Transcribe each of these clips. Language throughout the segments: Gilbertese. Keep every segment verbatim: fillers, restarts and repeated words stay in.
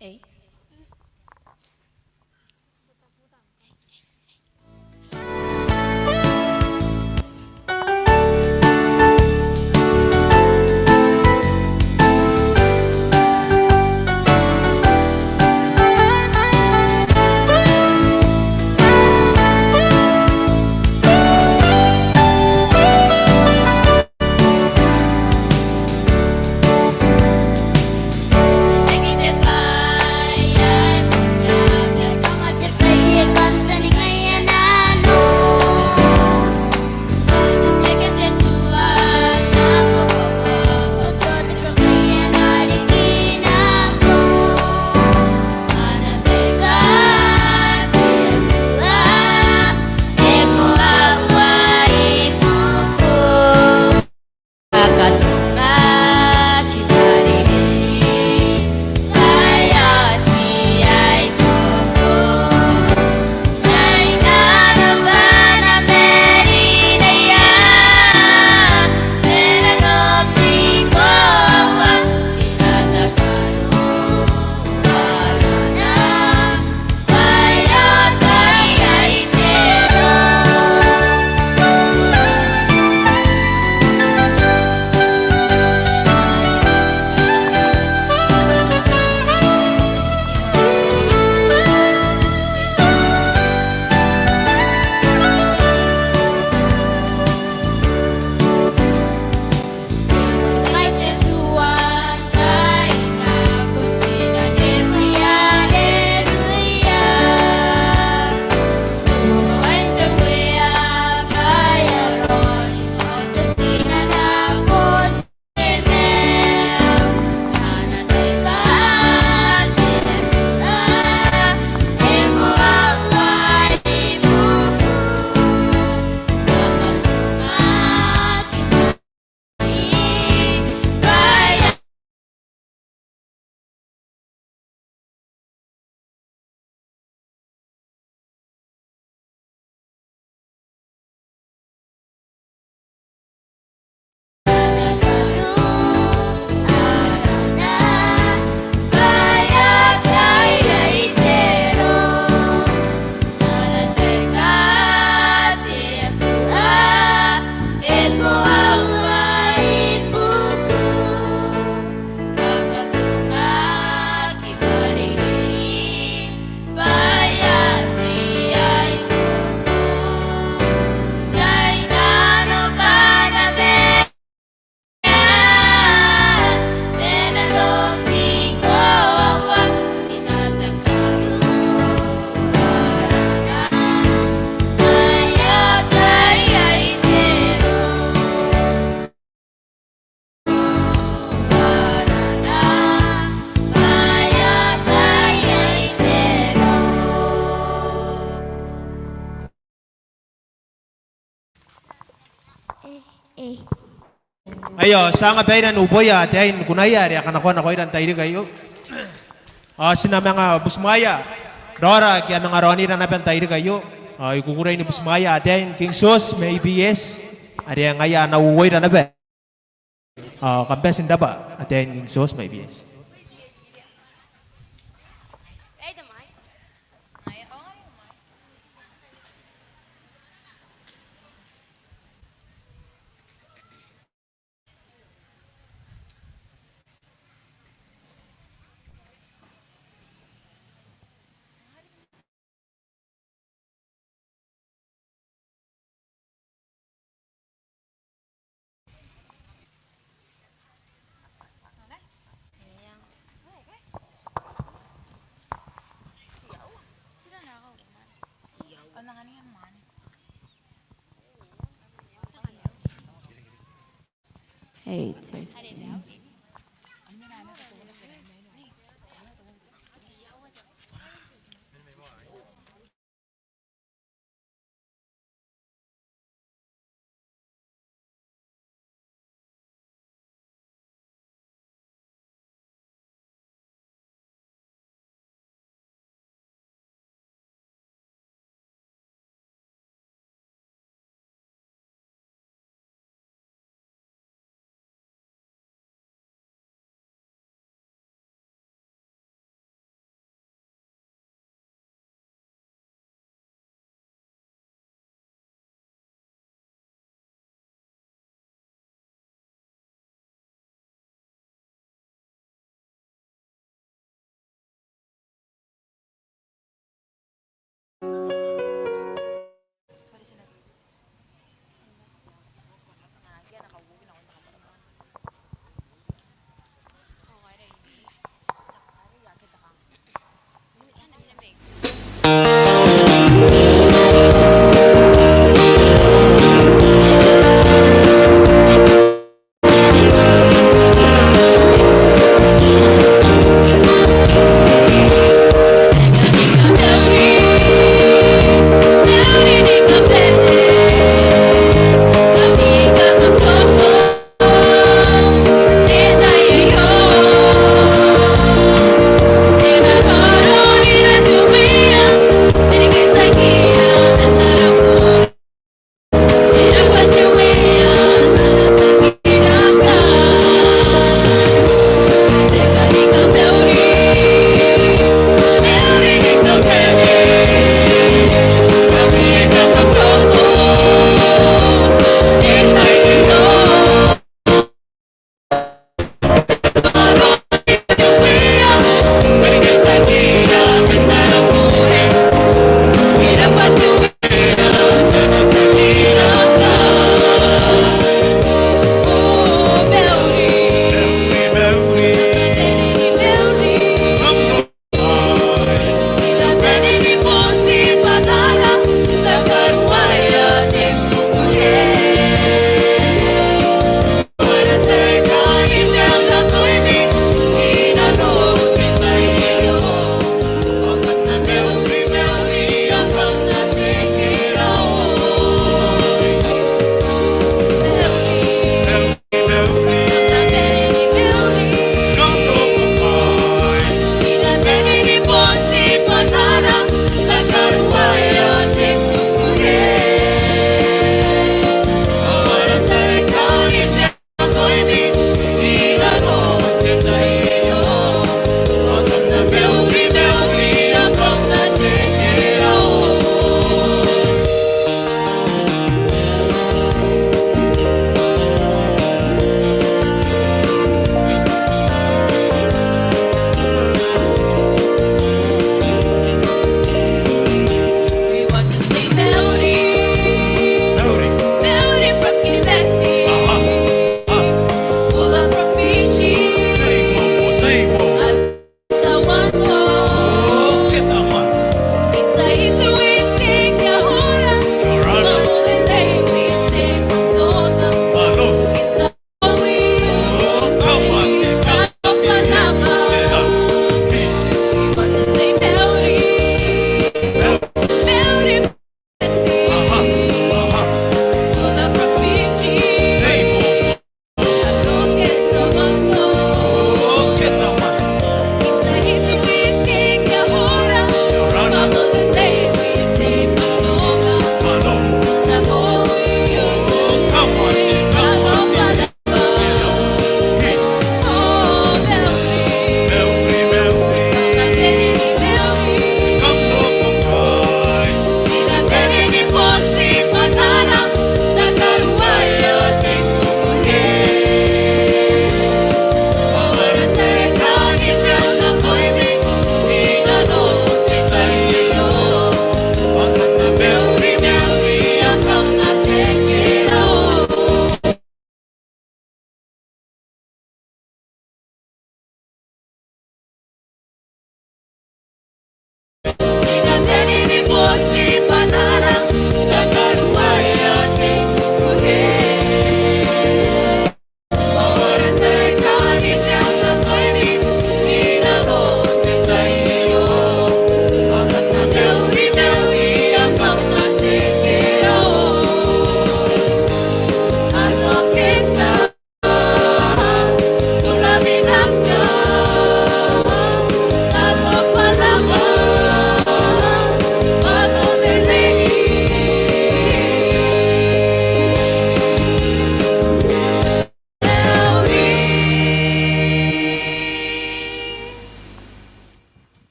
Ei. Aio, ti a anga baira n uboia ataein kunaia are a kanakoa nakoira n tairiki aio. Ao ti na manga butimwaea raora ake a manga raonira naba n tairiki aio. Ao I kukurei ni butimwaea ataein King George ma E B S are ngaia a na uoira naba. Ao kam bati n rabwa ataein King George ma E B S. Hey, testing.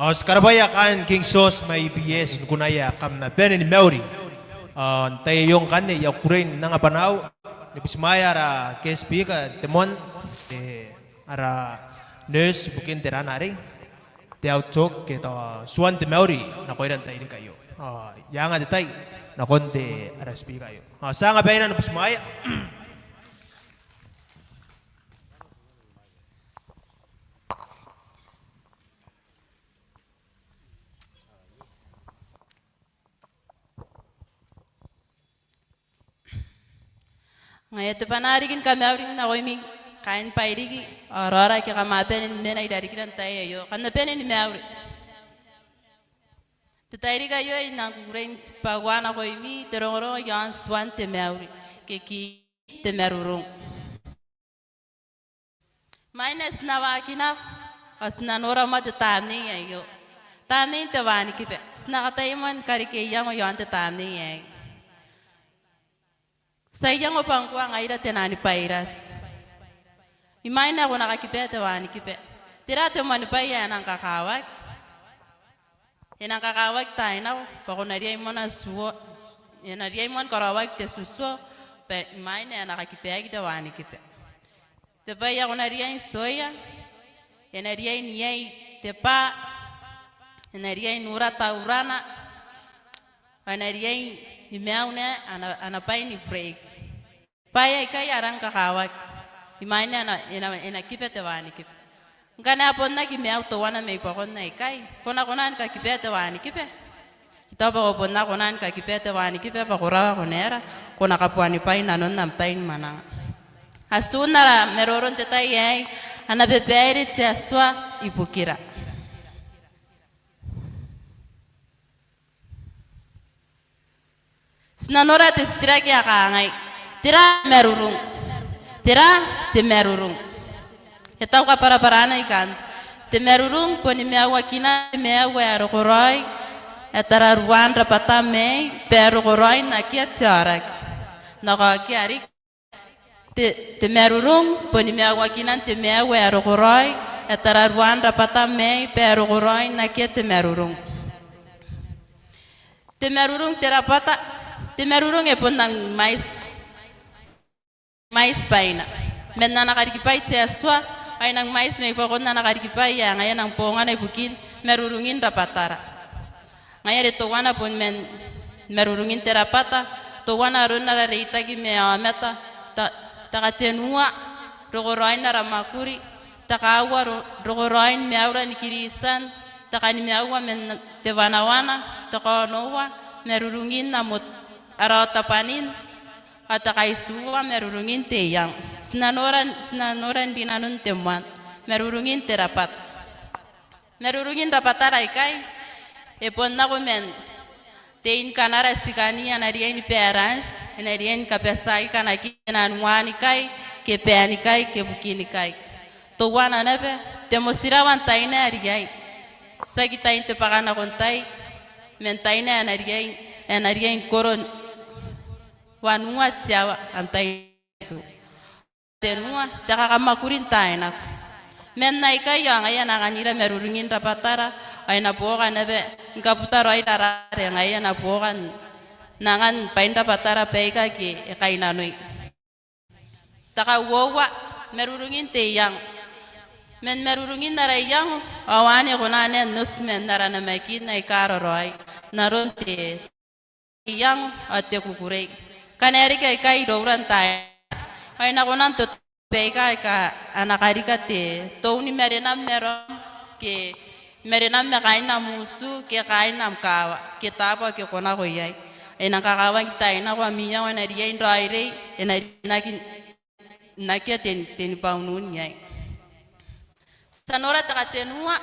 Ao ti karabwaia kaain King George ma EBS n kunaia kam na bane ni mauri. Ao n tai aio ngkanne I a kukurei n anga bwanaau ni butimwaea ara guest speaker te moan, e, ara nurse ibukin te ran arei, te outtalk ke tao tuan te mauri nakoira n tairiki aio. Ao I a anga te tai nakon te ara speaker aio. Ao ti a anga baina ni butimwaea. Ngaia te bwanaa riki ni kamauri nakoimi kaain Bairiki ao raora ake kam a bane ni mena irarikira n tai aio, kam na bane ni mauri. Te tairiki aio I nang kukurei n tibwaua nakoimi te rongorongo iaon tuan te mauri ke kiin te marurung. Imwain ae ti na waaki nako ao ti na nora moa te tamnei aio, tamnein te wanikiba. Ti na kataia moa ni kareke iango iaon te tamnei aei. Ti a iango bwa ngkoa ngaira te nani bairati. Imwain ae ko na kakiba te wanikiba, tera te moanibwai ae e nang kakawaki? E nang kakawaki taai nako bwa ko na riai moa n tuo, e na riai moa ni karaoaki te tutuo bwa imwain ae e na kakibaaki te wanikiba. Te bwai ae ko na riai n tuoia, e na riai n iai te bwa, e na riai n ura taurana, ao e na riai ni maiu naba ana, ana bwai ni break. Bwaai aikai a rang kakawaki imwain ae e na, e na, e na kiba te wanikiba. Ngkana e bon aki maiu teuana mai buakon aikai, ko na kona ni kakiba te wanikiba? I taku bwa ko bon aki kona ni kakiba te wanikiba bwa ko rawa ko na era, ko na kabuanibwai inanon am tai ni mwananga. Atun ara maroro n te tai aei, ana babaire te Atua ibukira. Ti na nora te titiraki ae kangai: Tera te marurung? Tera te marurung? E tau kabwarabwarana ikanne. Te marurung boni maiuakinan te maiu ae rokoraoi, ae tararuaan rabwata mai, bwa e rokoraoi n akea te aoraki. N na kaokia riki. Te, te marurung boni maiuakinan te maiu ae rokoraoi, ae tararuaan rabwata mai, bwa e rokoraoi n akea te marurung. Te marurung te rabwata, te marurung e bon nang mwaiti, mwaiti bwaina. Man ana karikibwai te Atua, ao e nang mwaiti mai buakon ana karikibwai ae ngaia e nang bongana ibukin marurungin rabwatara. Ngaia are teuana bon man marurungin te rabwata, teuana aron ara reitaki ma aomata, ta, te katenua, rokoraoin ara mwakuri, te kaaua, ro, rokoraoin maiura ni Kiritian, te kanimaua man te wanawana, te kaonoua, marurungin ara ot, ara otabwanin, ao te kaitiua, marurungin te iango. Ti na nora, ti na nora n rinanon te moan, marurungin te rabwata. Marurungin rabwatara aikai, e bon nako man tein kanara tikani, a na riai ni balance, e na riai ni kabatiaki kanakin te nanoani ikai, ke baani ikai, ke bukini ikai. Teuana naba, te motirawa n taina ae riai. Tiaki tain te bwaka nakon tai, man taina ae na riai, ae na riai ni koro n wanua te aoa am tai. Tenua, te kakamwakuri n taai nako. Man aikai ao ngaia e na anganira marurungin rabwatara, ao e na buoka naba ni kabuta raoi rarara are ngaia e na buoka n angan bwain rabwatara baika ake e kainnanoi. Te kauoua, marurungin te iango. Man marurungin ara iango, ao anne e kona naba n oti man ara namakin aika raraoi, n aron te iango ao te kukurei. Ngkana e reke aikai iroura n taai, ao e na kona n totokoa baika aika a na karika te tou ni marenam ma raom, ke marenam ma kaain am utu, ke kaain am kaawa, ke taabo ake ko nako iai. E nang kakawaki n taai nako, ami iango e na riai n raoiroi, e na riai n aki n akea te, te ni bwaunun iai. Ti a nora te katenua,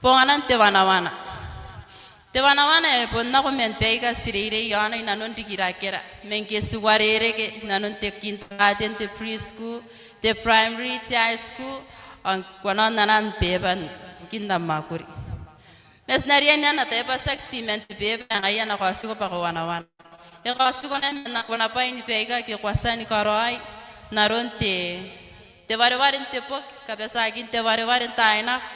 bonganan te wanawana. Te wanawana e bon nako man baika ti reirei iaona inanon rikirakera. Man ngke ti uarereke inanon te kindergarten, te preschool, te primary, te high school, ao ngkoa nako n anaan beeba ibukin am mwakuri. Ma ti na riai n anaa taai bwa tiaki ti man te beeba ae ngaia e na kaotiko bwa ko wanawana. E kaotiko naba man ana konabwai ni baika ake ko a tia ni karaoi, n aron te, te wareware n te boki, kabatiakin te wareware n taai nako,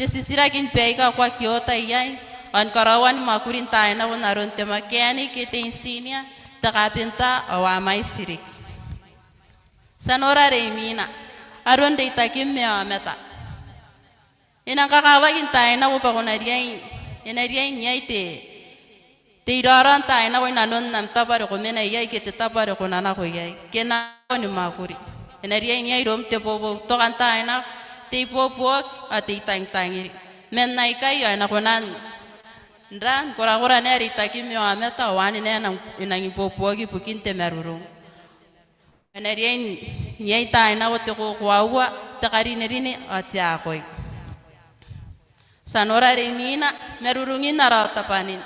te titiraki ni baika ko aki oota iai, ao ni karaoan mwakuri n taai nako n aron te mechanic ke te engineer, te carpenter ao a mwaiti riki. Ti a nora are imwina, aron reitakim aomata. E nang kakawaki n taai nako bwa ko na riai, e na riai n iai te, te iraorao n taai nako inanon am tabo are ko mena iai ke te tabo are ko na nako iai, ke nako ni mwakuri. E na riai n iai iroum te boboutoka n taai nako, te ibuobuoki ao te itangitangiri. Man aikai ao e na kona n ra, n korakora naba reitakim aomata ao anne e nang, e nang ibuobuoki ibukin te marurung. E na riai n iai n taai nako te kokoaua, te karinerine ao te akoi. Ti a nora are imwina, marurungin ara otabwanin.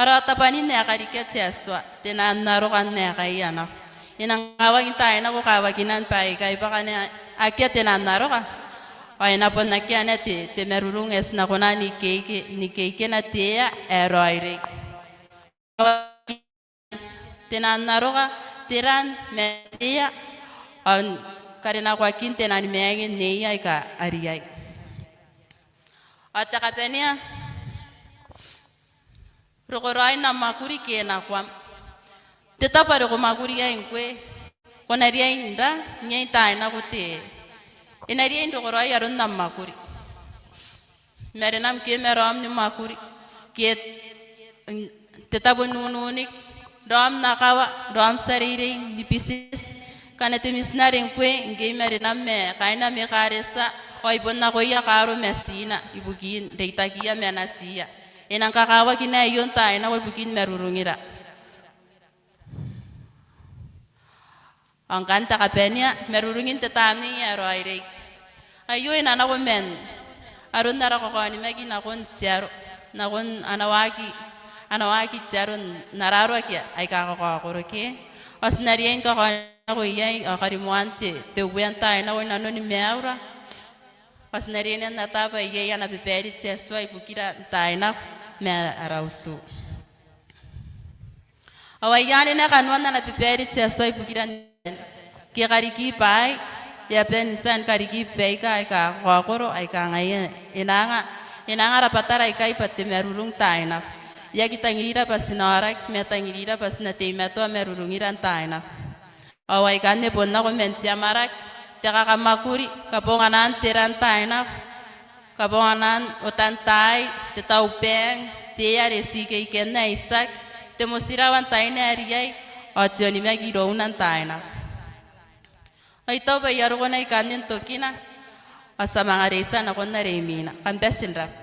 Ara otabwanin ae karikia te Atua, te nang aroka n aekaia nako. E nang kakawaki n taai nako kawakinan baikai bwa ngkana akea te nang aroka, ao e na bon akea naba te, te marurung ae ti na kona n ikeike, n ikeikena te ea ae raoiroi. Te nang aroka, te ran ma te ea, ao karenakoakin te nang maange n neia aika a riai. Ao te kabanea, rokoraoin am mwakuri ke nakoam. Te tabo are ko mwakuri iai ngkoe, ko na riai n ra, n iai n taai nako te, e na riai n rokoraoi aron am mwakuri. Marenam ke maraom ni mwakuri, ke te tabo n nununiki, raom n akawa, raom n tia reirei, ni business, ngkana te mitinare ngkoe, ngke i marenam ma kaain am ekaretia, ao i bon nakoia kaaro ma tina, ibukin reitakiia ma natiia. E nang kakawaki naba aio n taai nako ibukin marurungira. Ao ngkanne te kabanea, marurungin te Tamnei ae Raoiroi. Aio e na nako man aron ara kakaonimaki nakon te aro, nakon ana waaki, ana waaki te aro n ara aro ake aika kakaokoro ke. Ao ti na riai ni kakaonimaki nako iai, ao karimoan te, te Uea n taai nako inanoni maiura. Ao ti na riai n ataa bwa iai ana babaire te Atua ibukira n taai nako ma ara utu. Ao ai anne naba kanoan ana babaire te Atua ibukira n taai nako. Ke kariki bwaai, e a bane n tia ni kariki baika aika kakaokoro, aika ngaia e na anga, e na anga rabwatara aikai bwa te marurung n taai nako. E aki tangirira bwa ti na aoraki, ma e tangirira bwa ti na teimatoa marurungira n taai nako. Ao aikanne bon nako man te amwarake, te kakamwakuri, kabonganaan te ran n taai nako, kabonganaan otan taai, te taubang, te ea are ti keikenna ae itiaki, te motirawa n taina ae riai, ao te onimaki irouna n taai nako. Ao I taku bwa I a roko naba ikanne n tokina, ao ti a manga reitia nakon are imwina. Kam bati n rabwa.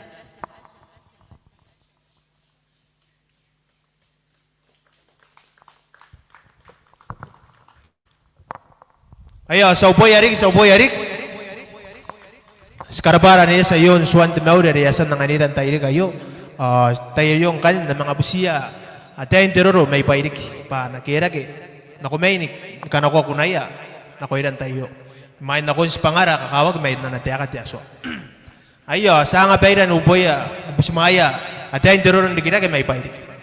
Aio, ti a uboia riki, ti a uboia riki. Ti karabwa ara neeti aio n tuan te mauri are e a tia n anganira n tairiki aio. Ao n tai aio ngkanne N na manga butiia ataein te roro mai Bairiki bwa a na kerake nako mai ni kanakoa kunaia nakoira n tai aio, imwain nakon tibwangara ae kakawaki mai n ana taeka te Atua. Aio, ti a anga baira n uboia, ni butimwaeia ataein te roro n rikirake mai Bairiki.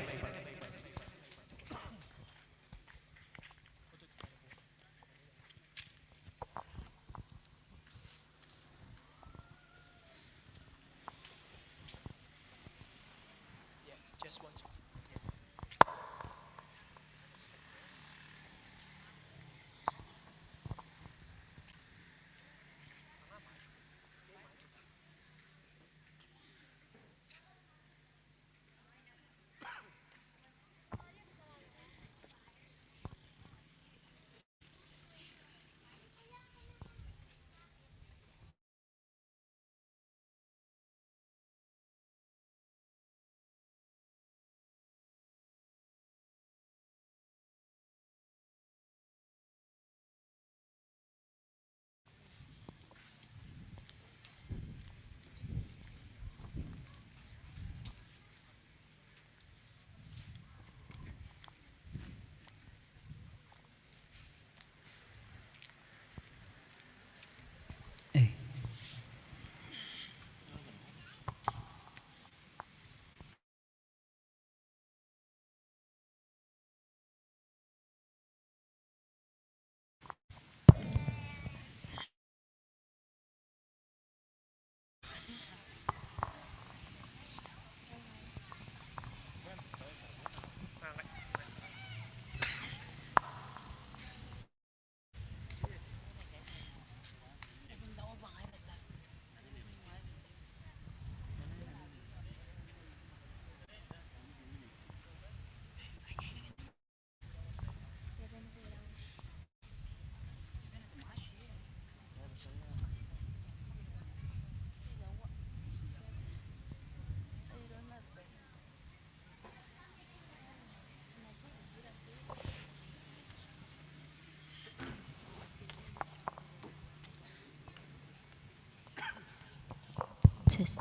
Test.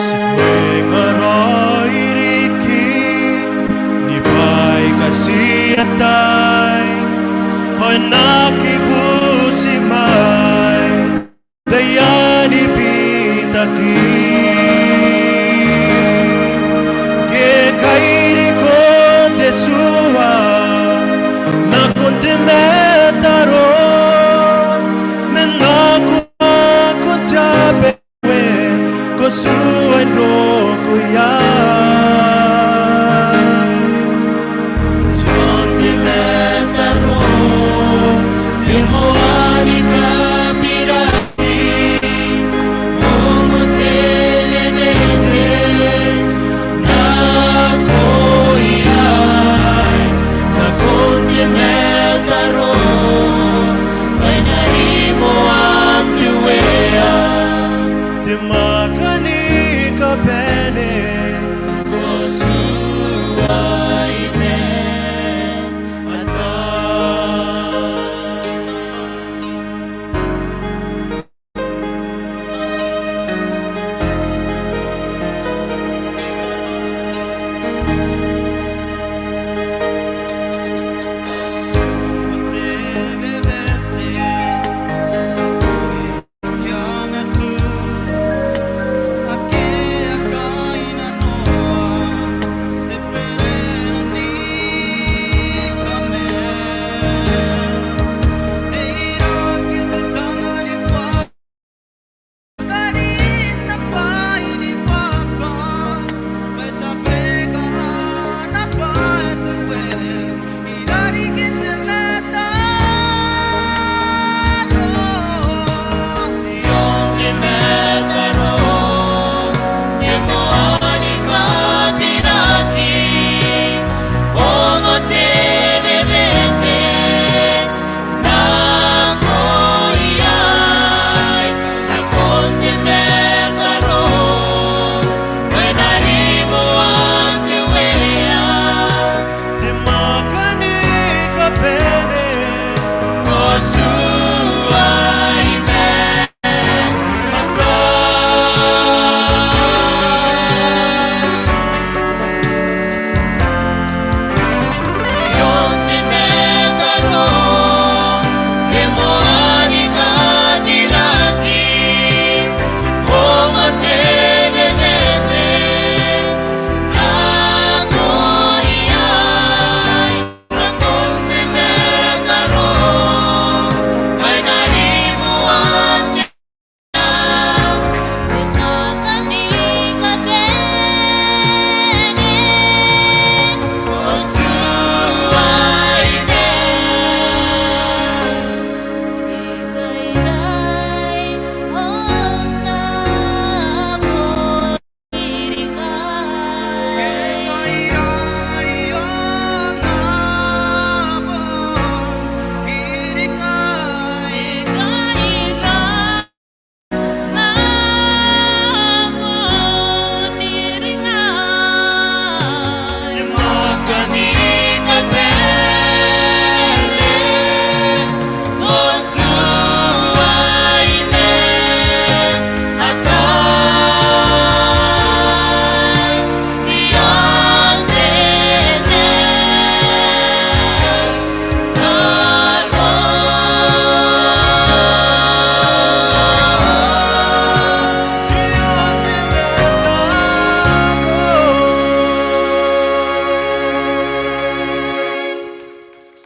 Ti mwengaraoi riki ni bwaai aika ti atai, ao e na aki butimwaai taiani bitaki. Ke e kairiko te tua nakon te mataro, ma e na kuakun te aba ae ko tuai n roko iai. Iaon te mataro, te moan kabiraki, ongo te wewete nako iai, nakon te mataro, bwa e na rimoa n te Uea. Te mwaaka ni kabane, ko tuai man atai.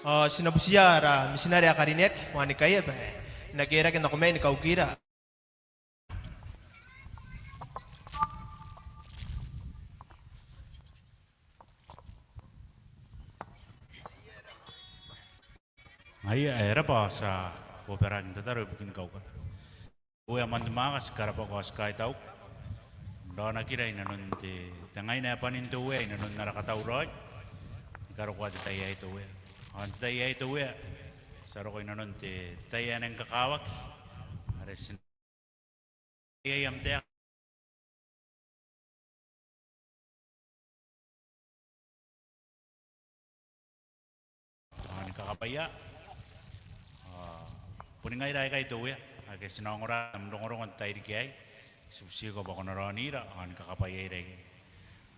Ao ti na butiia ara mitinare ae karineaki, Wanikai, bwa e na kerake nako mai ni kaukira. Aia, e raba, ti a bobaraaki n tataro ibukin kaukara. Te Uea ae moan te mwaaka, ti karabwako ao ti kaitauko n raonakira inanon te, te ngaina ae bwanin te Uea, inanon ara katauraoi ni karokoa te tai aei te Uea. Ao n te tai aei te Uea, ti a roko inanon te, te tai ae nang kakawaki, are ti na iai am taeka ao ni kakabwaia. Ao boni ngaira aikai te Uea ake ti na ongora n am rongorongo n te tairiki aei. Ti butiko bwa ko na raonira ao ni kakabwaiaira ikai.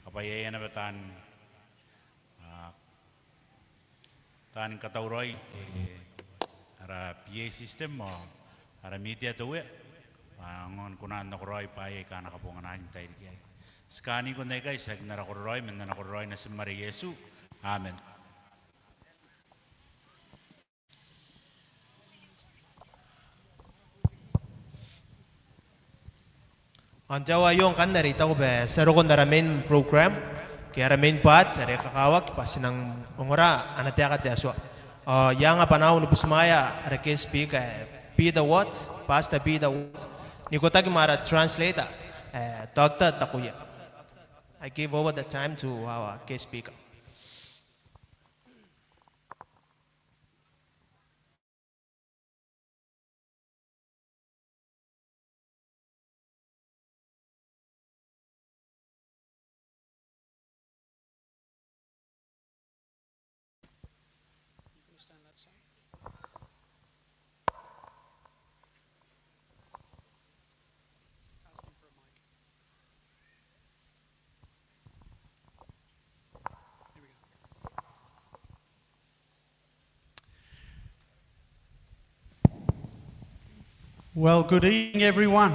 Kakabwaiaia naba taan, a, taan katauraoi, e, ara P A system ao ara media te Uea, bwa a aonga ni kona n nakoraoi bwaai aika a na kabonganaaki n te tairiki aei. Ti kaaniko n aikai, tiaki n ara kororaoi, ma n ana kororaoi natim are Iesu. Amen. Ao n te aoa aio ngkanne are I taku bwa ti a roko n ara main program, ke ara main part, are kakawaki bwa ti nang ongora ana taeka te Atua. Ao I anga bwanaau ni butimwaea ara guest speaker, Peter Ward, Pastor Peter Ward, n ikotaki ma ara translator, e, Doctor Takuia. I give over the time to our guest speaker. Well, good evening, everyone.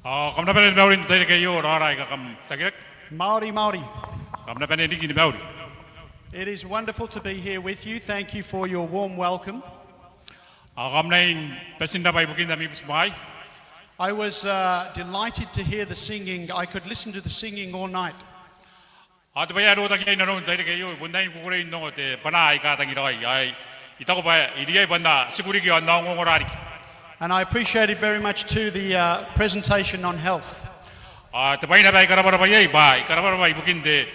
Ao kam na bane ni mauri n te tairiki aio, raora aika kam takiraki. Mauri, mauri. Kam na bane riki ni mauri. It is wonderful to be here with you. Thank you for your warm welcome. Ao kam na bati n rabwa ibukin ami butimwai. I was, uh, delighted to hear the singing. I could listen to the singing all night. Ao te bwai ae I rotaki iai inanon te tairiki aio, I bon rangi ni kukurei n ongo te bwanaa aika a tangiraoi. Ao I taku bwa I riai bwa N na tiku riki ao N na ongongora riki. And I appreciate it very much too, the, uh, presentation on health. Ao te bwai naba ae I karabwarabwa iai bwa I karabwarabwa ibukin te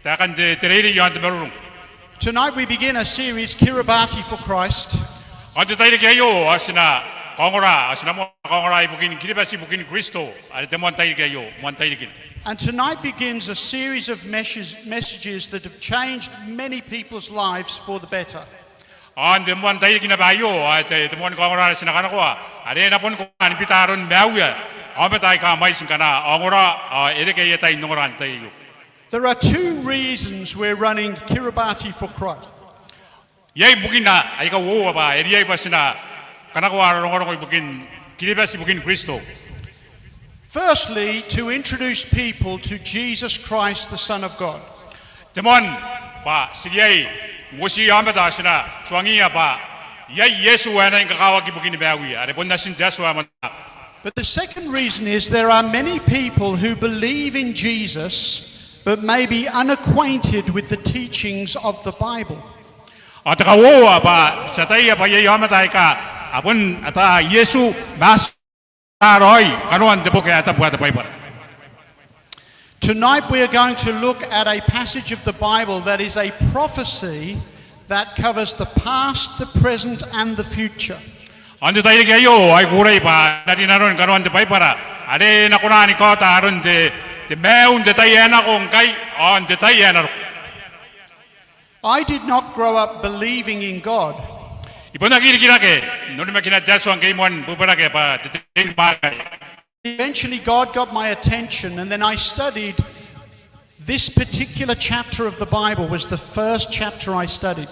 taekan te, te reirei iaon te marurung. Tonight we begin a series, Kiribati for Christ. Ao n te tairiki aio ao ti na kaongora, ao ti na moa kaongora ibukin Kiribati ibukin Kristo, are te moan tairiki aio, moan tairikina. And tonight begins a series of messages, messages that have changed many people's lives for the better. Ao n te moan tairiki naba aio, ao te, te moani kaongora are ti na kanakoa, are e na boni kona ni bita aron maiuia aomata aika mwaiti ngkana a ongora, ao e reke aia tai n ongora n te tai aio. There are two reasons we're running Kiribati for Christ. Iai bukina aika uoua bwa e riai bwa ti na kanakoa ara rongorongo ibukin Kiribati ibukin Kristo. Firstly, to introduce people to Jesus Christ, the Son of God. Te moan, bwa ti riai n uotiia aomata ao ti na tuangiia bwa iai Iesu ae e rangi ni kakawaki ibukin maiuia, are bon Natin te Atua ae moantaaba. But the second reason is there are many people who believe in Jesus but may be unacquainted with the teachings of the Bible. Ao te kauoua bwa ti ataia bwa iai aomata aika a bon ataa Iesu ma a tia raoi kanoan te boki ae tabu ae te Baibara. Tonight we are going to look at a passage of the Bible that is a prophecy that covers the past, the present, and the future. Ao n te tairiki aio ao I kukurei bwa N na rinanoni kanoan te Baibara are e na kona ni kaota aron te, te maiu n te tai ae nako ngkai ao n te tai ae na roko. I did not grow up believing in God. I bon aki rikirake n onimakina te Atua ngke I moan bwebwerake bwa te tei ni mwaaka. Eventually God got my attention, and then I studied this particular chapter of the Bible, was the first chapter I studied.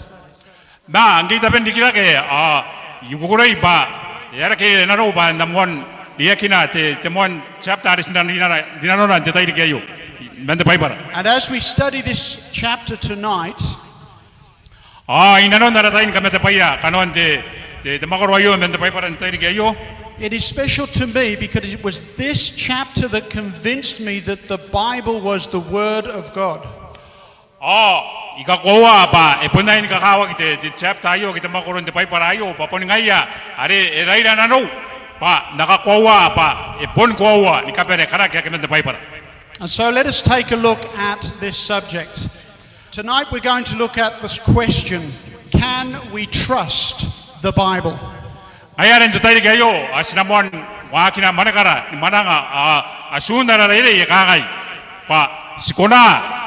Ma ngke I tabe n rikirake ao I kukurei bwa e a reke n arou bwa N na moan reiakina te, te moan chapter are ti na rinanona n te tairiki aio man te Baibara. And as we study this chapter tonight, ao inanon ara tai ni kamatebwaia kanoan te, te, te mwakoro aio man te Baibara n te tairiki aio, it is special to me because it was this chapter that convinced me that the Bible was the Word of God. Ao I kakoaua bwa e bon ae ni kakawaki te, te chapter aio ke te mwakoro n te Baibara aio, bwa boni ngaia are e raira nanou bwa N na kakoaua bwa e boni koaua ni kabane karaki ake man te Baibara. And so let us take a look at this subject. Tonight we're going to look at this question, can we trust the Bible? Ngaia are n te tairiki aio ao ti na moan waakina mwanekara ni mwananga ao atun ara reirei e kangai bwa ti kona.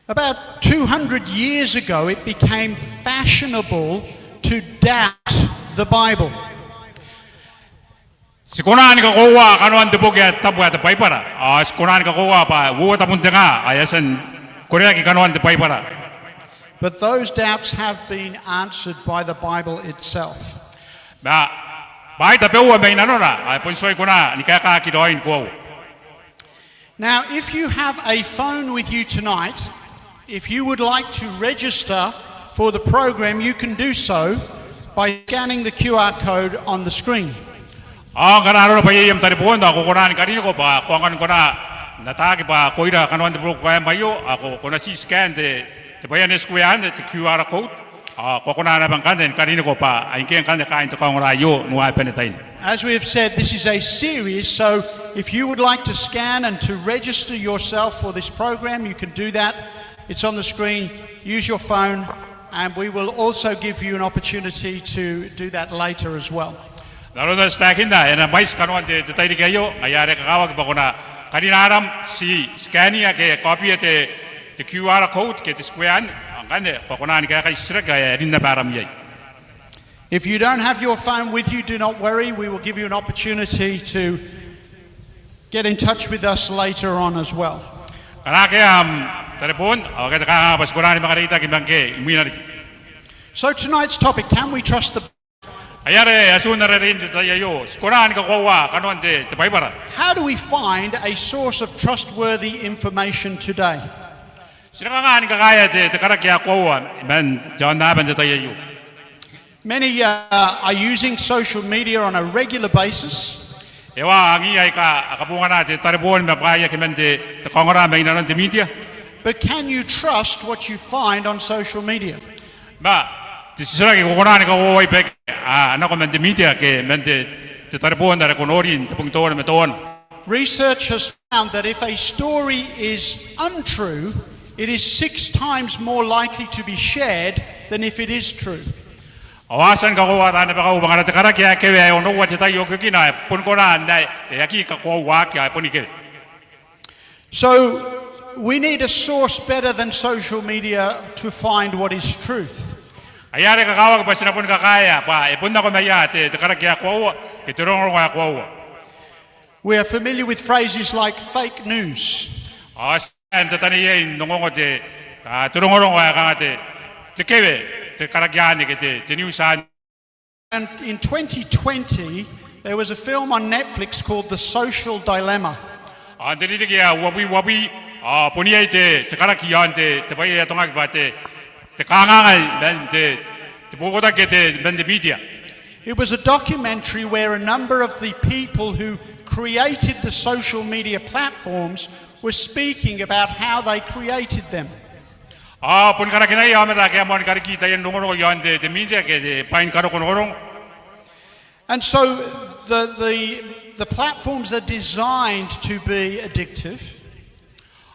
About two hundred years ago, it became fashionable to doubt the Bible. Ti kona ni kakoaua kanoan te boki ae tabu ae te Baibara. Ao ti kona ni kakoaua bwa uoua tabun te nga ae a tia ni koreaki kanoan te Baibara. But those doubts have been answered by the Bible itself. Ma bwaai tabeua mai nanona ae bon tuai kona ni kaekaki raoi ni koaua. Now, if you have a phone with you tonight, if you would like to register for the program, you can do so by scanning the Q R code on the screen. Ao ngkana arona bwa iai am tareboon ao ko kona ni kariniko bwa ko aonga ni kona n ataaki bwa ko ira kanoan te buroku ae aio, ao ko, ko na ti scan te, te bwai ae square anne, te Q R code. Ao ko kona naba ngkanne ni kariniko bwa ai ngke ngkanne kaain te kaongora aio n uaai bane taina. As we have said, this is a series, so if you would like to scan and to register yourself for this program, you can do that. It's on the screen. Use your phone, and we will also give you an opportunity to do that later as well. N aron are ti taekinna, e na mwaiti kanoan te, te tairiki aio, ngaia are e kakawaki bwa ko na karina aram, ti scan-ia ke kaobia te, te Q R code ke te square anne, ao ngkanne bwa ko na ni kaekai titiraki ae rin naba aram iai. If you don't have your phone with you, do not worry. We will give you an opportunity to get in touch with us later on as well. Ngkana akea am tareboon, ao akea te kanganga bwa ti kona ni manga reitaki ma ngkoe imwina riki. So tonight's topic, can we trust the Ngaia are atun ara reirei n te tai aio, ti kona ni kakoaua kanoan te, te Baibara. How do we find a source of trustworthy information today? Ti na kanga ni kakaea te, te karaki ae koaua man te aonnaba n te tai aio? Many, uh, are using social media on a regular basis. E uaa angiia aika a kabongana te tareboon ma bwaai ake man te, te kaongora mai nanon te media. But can you trust what you find on social media? Ma te titiraki, ko kona ni kakoauai baike a nako man te media ke man te, te tareboon are ko nori n te bong teuana ma teuana? Research has found that if a story is untrue, it is six times more likely to be shared than if it is true. Ao a tia ni kakoaua taan rabakau bwa ngkana te karaki ae kewe ae onoua te tai okiokina, e boni kona n ae e aki kakoauaki ao e boni kewe. So, we need a source better than social media to find what is truth. Ngaia are e kakawaki bwa ti na boni kakaea bwa e bon nako mai ia te, te karaki ae koaua ke te rongorongo ae koaua. We are familiar with phrases like fake news. Ao ti a tia n taneiai n ongongo te, a, te rongorongo ae kanga te, te kewe te karaki anne ke te, te news anne. And in twenty twenty, there was a film on Netflix called The Social Dilemma. Ao n te ririki ae uabwi uabwi, ao bon iai te, te karaki iaon te, te bwai ae atongaki bwa te, te kanganga man te, te botaki ke te, man te media. It was a documentary where a number of the people who created the social media platforms were speaking about how they created them. Ao boni karakinaia aomata ake a moan kariki taian rongorongo iaon te, te media ke te bwai ni karokorongo. And so the, the, the platforms are designed to be addictive.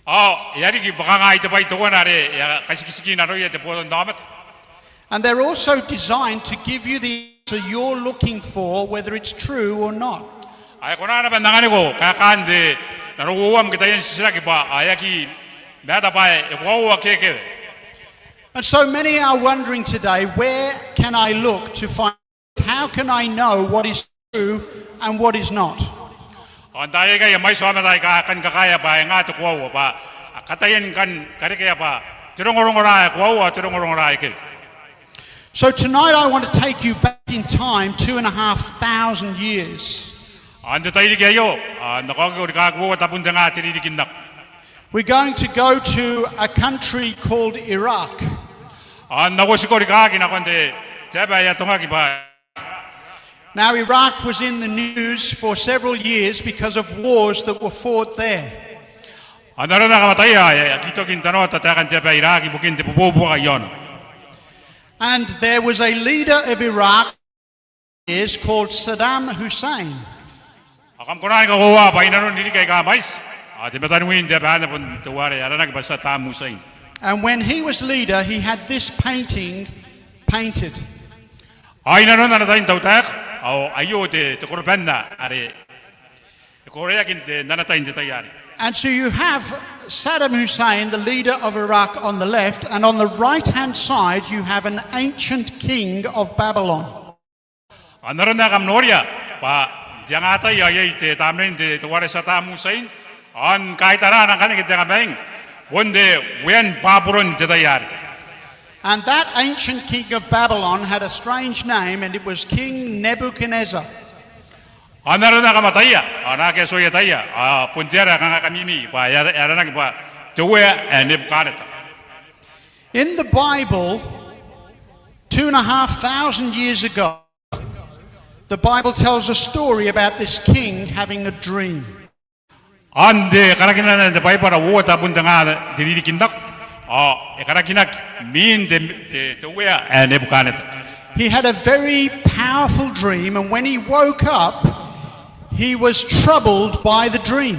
Ao e a riki bwa kanga ai te bwai teuana are e a katikitiki nanoia te botannaomata. And they're also designed to give you the answer you're looking for, whether it's true or not. Ao e kona naba n anganiko kaekaan te nanououa ke taian titiraki bwa a aki maata bwa e koaua ke e kewe. And so many are wondering today, where can I look to find, how can I know what is true and what is not? Ao n taai aikai a mwaiti aomata aika a kan kakaea bwa e nga te koaua, bwa a kataia ni kan karekea bwa te rongorongo ra ae koaua, te rongorongo ra ae kewe. So tonight I want to take you back in time two and a half thousand years. Ao n te tairiki aio, ao N na kaokiko rikaaki uoua tabun te nga te ririki n nako. We're going to go to a country called Iraq. Ao N na uotiko rikaaki nakon te, te aba ae atongaki bwa Now, Iraq was in the news for several years because of wars that were fought there. Ao n aron ae kam ataia, e aki toki n tanoata taekan te aba Iraq ibukin te boboobuaka iaona. And there was a leader of Iraq is called Saddam Hussein. Ao kam kona ni kakoaua bwa inanon ririki aika mwaiti, ao te mataniwi n te aba anne bon teuare aranaki bwa Saddam Hussein. And when he was leader, he had this painting painted. Ao inanon ana tai n tautaeka, ao aio te, te korobanna are e koreaki n te, n ana tai n te tai arei. And so you have Saddam Hussein, the leader of Iraq, on the left, and on the right-hand side you have an ancient king of Babylon. Ao n aron ae kam noria, bwa n te angaatai ao iai te tamnein te, teuare Saddam Hussein, ao n kaitara ngkanne ke te angamaing, bon te Uean Baburon n te tai arei. And that ancient king of Babylon had a strange name, and it was King Nebuchadnezzar. Ao n aron ae kam ataia, ao naake a tuai ataia, ao bon te ara ae kanga kamimi, bwa e ara-, aranaki bwa te Uea ae Nebukaneta. In the Bible, two and a half thousand years ago, the Bible tells a story about this king having a dream. Ao n te karakinana n te Baibara uoua tabun te ngaa n te ririki n nako, ao e karakinaki miin te, te, te Uea ae Nebukaneta. He had a very powerful dream, and when he woke up, he was troubled by the dream.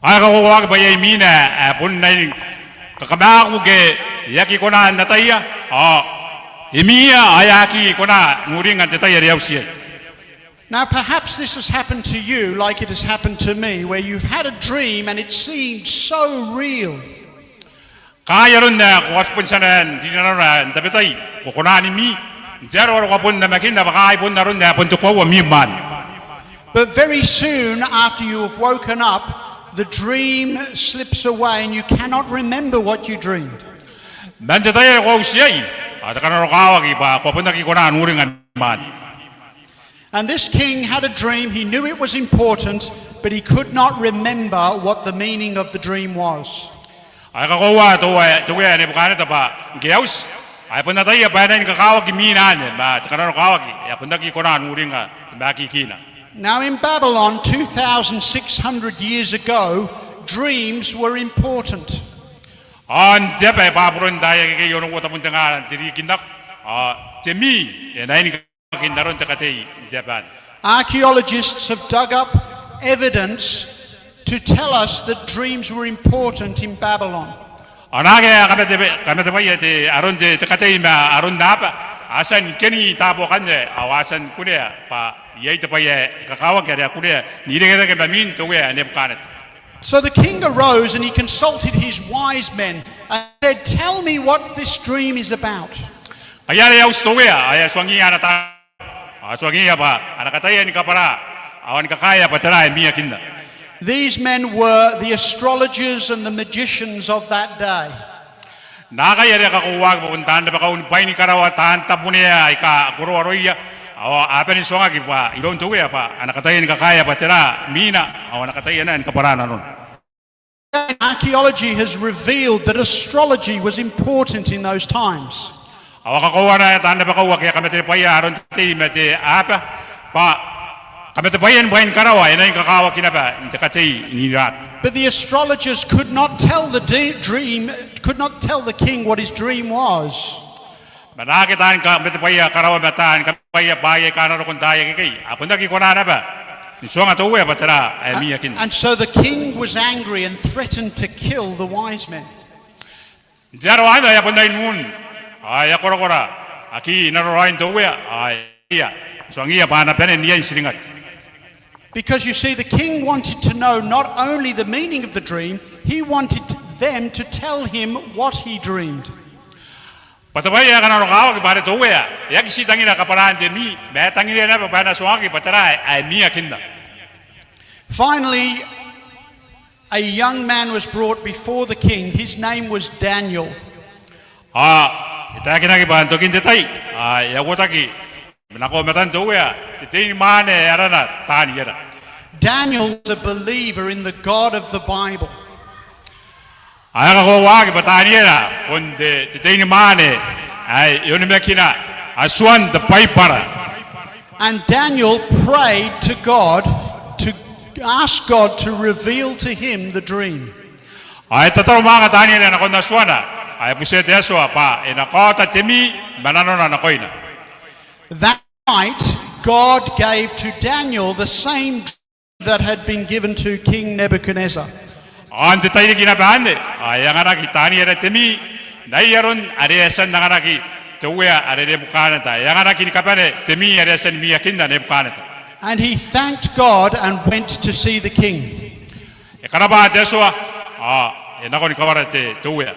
Ao e kakoauaaki bwa iai miina ae bon nang kakamaaku ke e aki kona n ataia, ao e miia, ao e aki kona n uringa n te tai are e a uti iai. Now, perhaps this has happened to you like it has happened to me, where you've had a dream and it seemed so real. Kaai aron ae ko a bon tia n rinanona n tabetai, ko kona ni mii, n te aro are ko a bon namakinna bwa kaai bon aron ae bon te koaua mii mwaane. But very soon after you have woken up, the dream slips away and you cannot remember what you dreamed. Man te tai are ko a uti iai, ao te kananokawaki bwa ko a bon aki kona n uringa mwaane. And this king had a dream, he knew it was important, but he could not remember what the meaning of the dream was. Ao e kakoaua te Uea, te Uea ae Nebukaneta bwa ngke e a uti, ao e bon ataia bwa e nang kakawaki miina anne, ma te kananokawaki, e a bon aki kona n uringa te maakikiina. Now in Babylon, two thousand six hundred years ago, dreams were important. Ao n te aba ae Baburon n taai akekei onoua tabun te ngaa n te ririki n nako, ao te mii e na aini kakawaki n aron te katei n te aba anne. Archaeologists have dug up evidence to tell us that dreams were important in Babylon. Ao naake a kamate-, kamatebwaia te, aron te, te katei ma aron aaba, a tia ni keni taabo akanne, ao a tia ni kunea bwa iai te bwai ae kakawaki are a kunea n irekereke ma miin te Uea ae Nebukaneta. So the king arose and he consulted his wise men and said, "Tell me what this dream is about." Ngaia are e a uti te Uea, ao e a tuangiia ana taan-, ao a tuangiia bwa a na kataia ni kabwara, ao ni kakaea bwa tera ae miakinna. These men were the astrologers and the magicians of that day. Naakai are e kakoauaki bwa bon taan rabakau ni bwai ni karawa, taan tabunea aika a koroaroia, ao a bane n tuangaki bwa iroun te Uea bwa a na kataia ni kakaea bwa tera miina, ao a na kataia naba ni kabwara nanona. Archaeology has revealed that astrology was important in those times. Ao a kakoaua naba taan rabakau ake a kamatenibwaia aron te katei ma te aaba, bwa kamatebwaian bwai ni karawa e nang kakawaki naba n te katei n Iraq. But the astrologers could not tell the de-, dream, could not tell the king what his dream was. Ma naake taan kamatebwaia karawa ma taan kamatebwaia bwaai aika a na roko n taai akekei, a bon aki kona naba ni tuanga te Uea bwa tera ae miakinna. And so the king was angry and threatened to kill the wise men. N te aro anne ao e a bon ai n un, ao e a korakora, aki nanora raoi n te Uea, ao e a tuangiia bwa a na bane n iai n tiringaki. Because you see, the king wanted to know not only the meaning of the dream, he wanted them to tell him what he dreamed. Bwa te bwai ae kananokawaki bwa are te Uea e aki tii tangira kabwaraan te mii, ma e tangiria naba bwa e na tuangaki bwa tera ae miakinna. Finally, a young man was brought before the king. His name was Daniel. Ao e taekinaki bwa n tokin te tai, ao e a uotaki nako matan te Uea te tei ni mwaane ae arana Taniera. Daniel was a believer in the God of the Bible. Ao e kakoauaki bwa Taniera bon te, te tei ni mwaane ae e onimakina Atuan te Baibara. And Daniel prayed to God to ask God to reveal to him the dream. Ao e tataromaanga Taniera nakon Atuana, ao e butia te Atua bwa e na kaota te mii ma nanona nakoina. That night, God gave to Daniel the same dream that had been given to King Nebuchadnezzar. Ao n te tairiki naba anne, ao e anganaki Taniera te mii, n ai aron are e a tia n anganaki te uea are Nebukaneta. E anganaki ni kabane te mii are e a tia ni miakinna Nebukaneta. And he thanked God and went to see the king. E karabwa te Atua, ao e nako ni kawara te, te uea.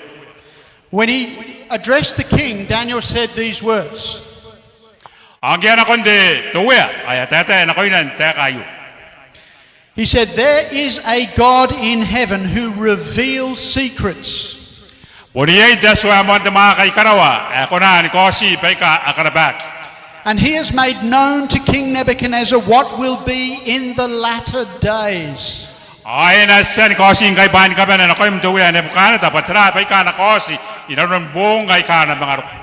When he addressed the king, Daniel said these words. Ao ngke e a nakon te, te uea, ao e a taetae nakoina n taeka aio. He said, "There is a God in heaven who reveals secrets." Bon iai te Atua ae moan te mwaaka i karawa, ae kona ni kaoti baika a karabaki. And he has made known to King Nebuchadnezzar what will be in the latter days. Ao e na tia ni kaoti ngkai bwaai ni kabane nakoim te uea Nebukaneta, bwa tera baika a na kaoti inanon boong aika a na manga roko.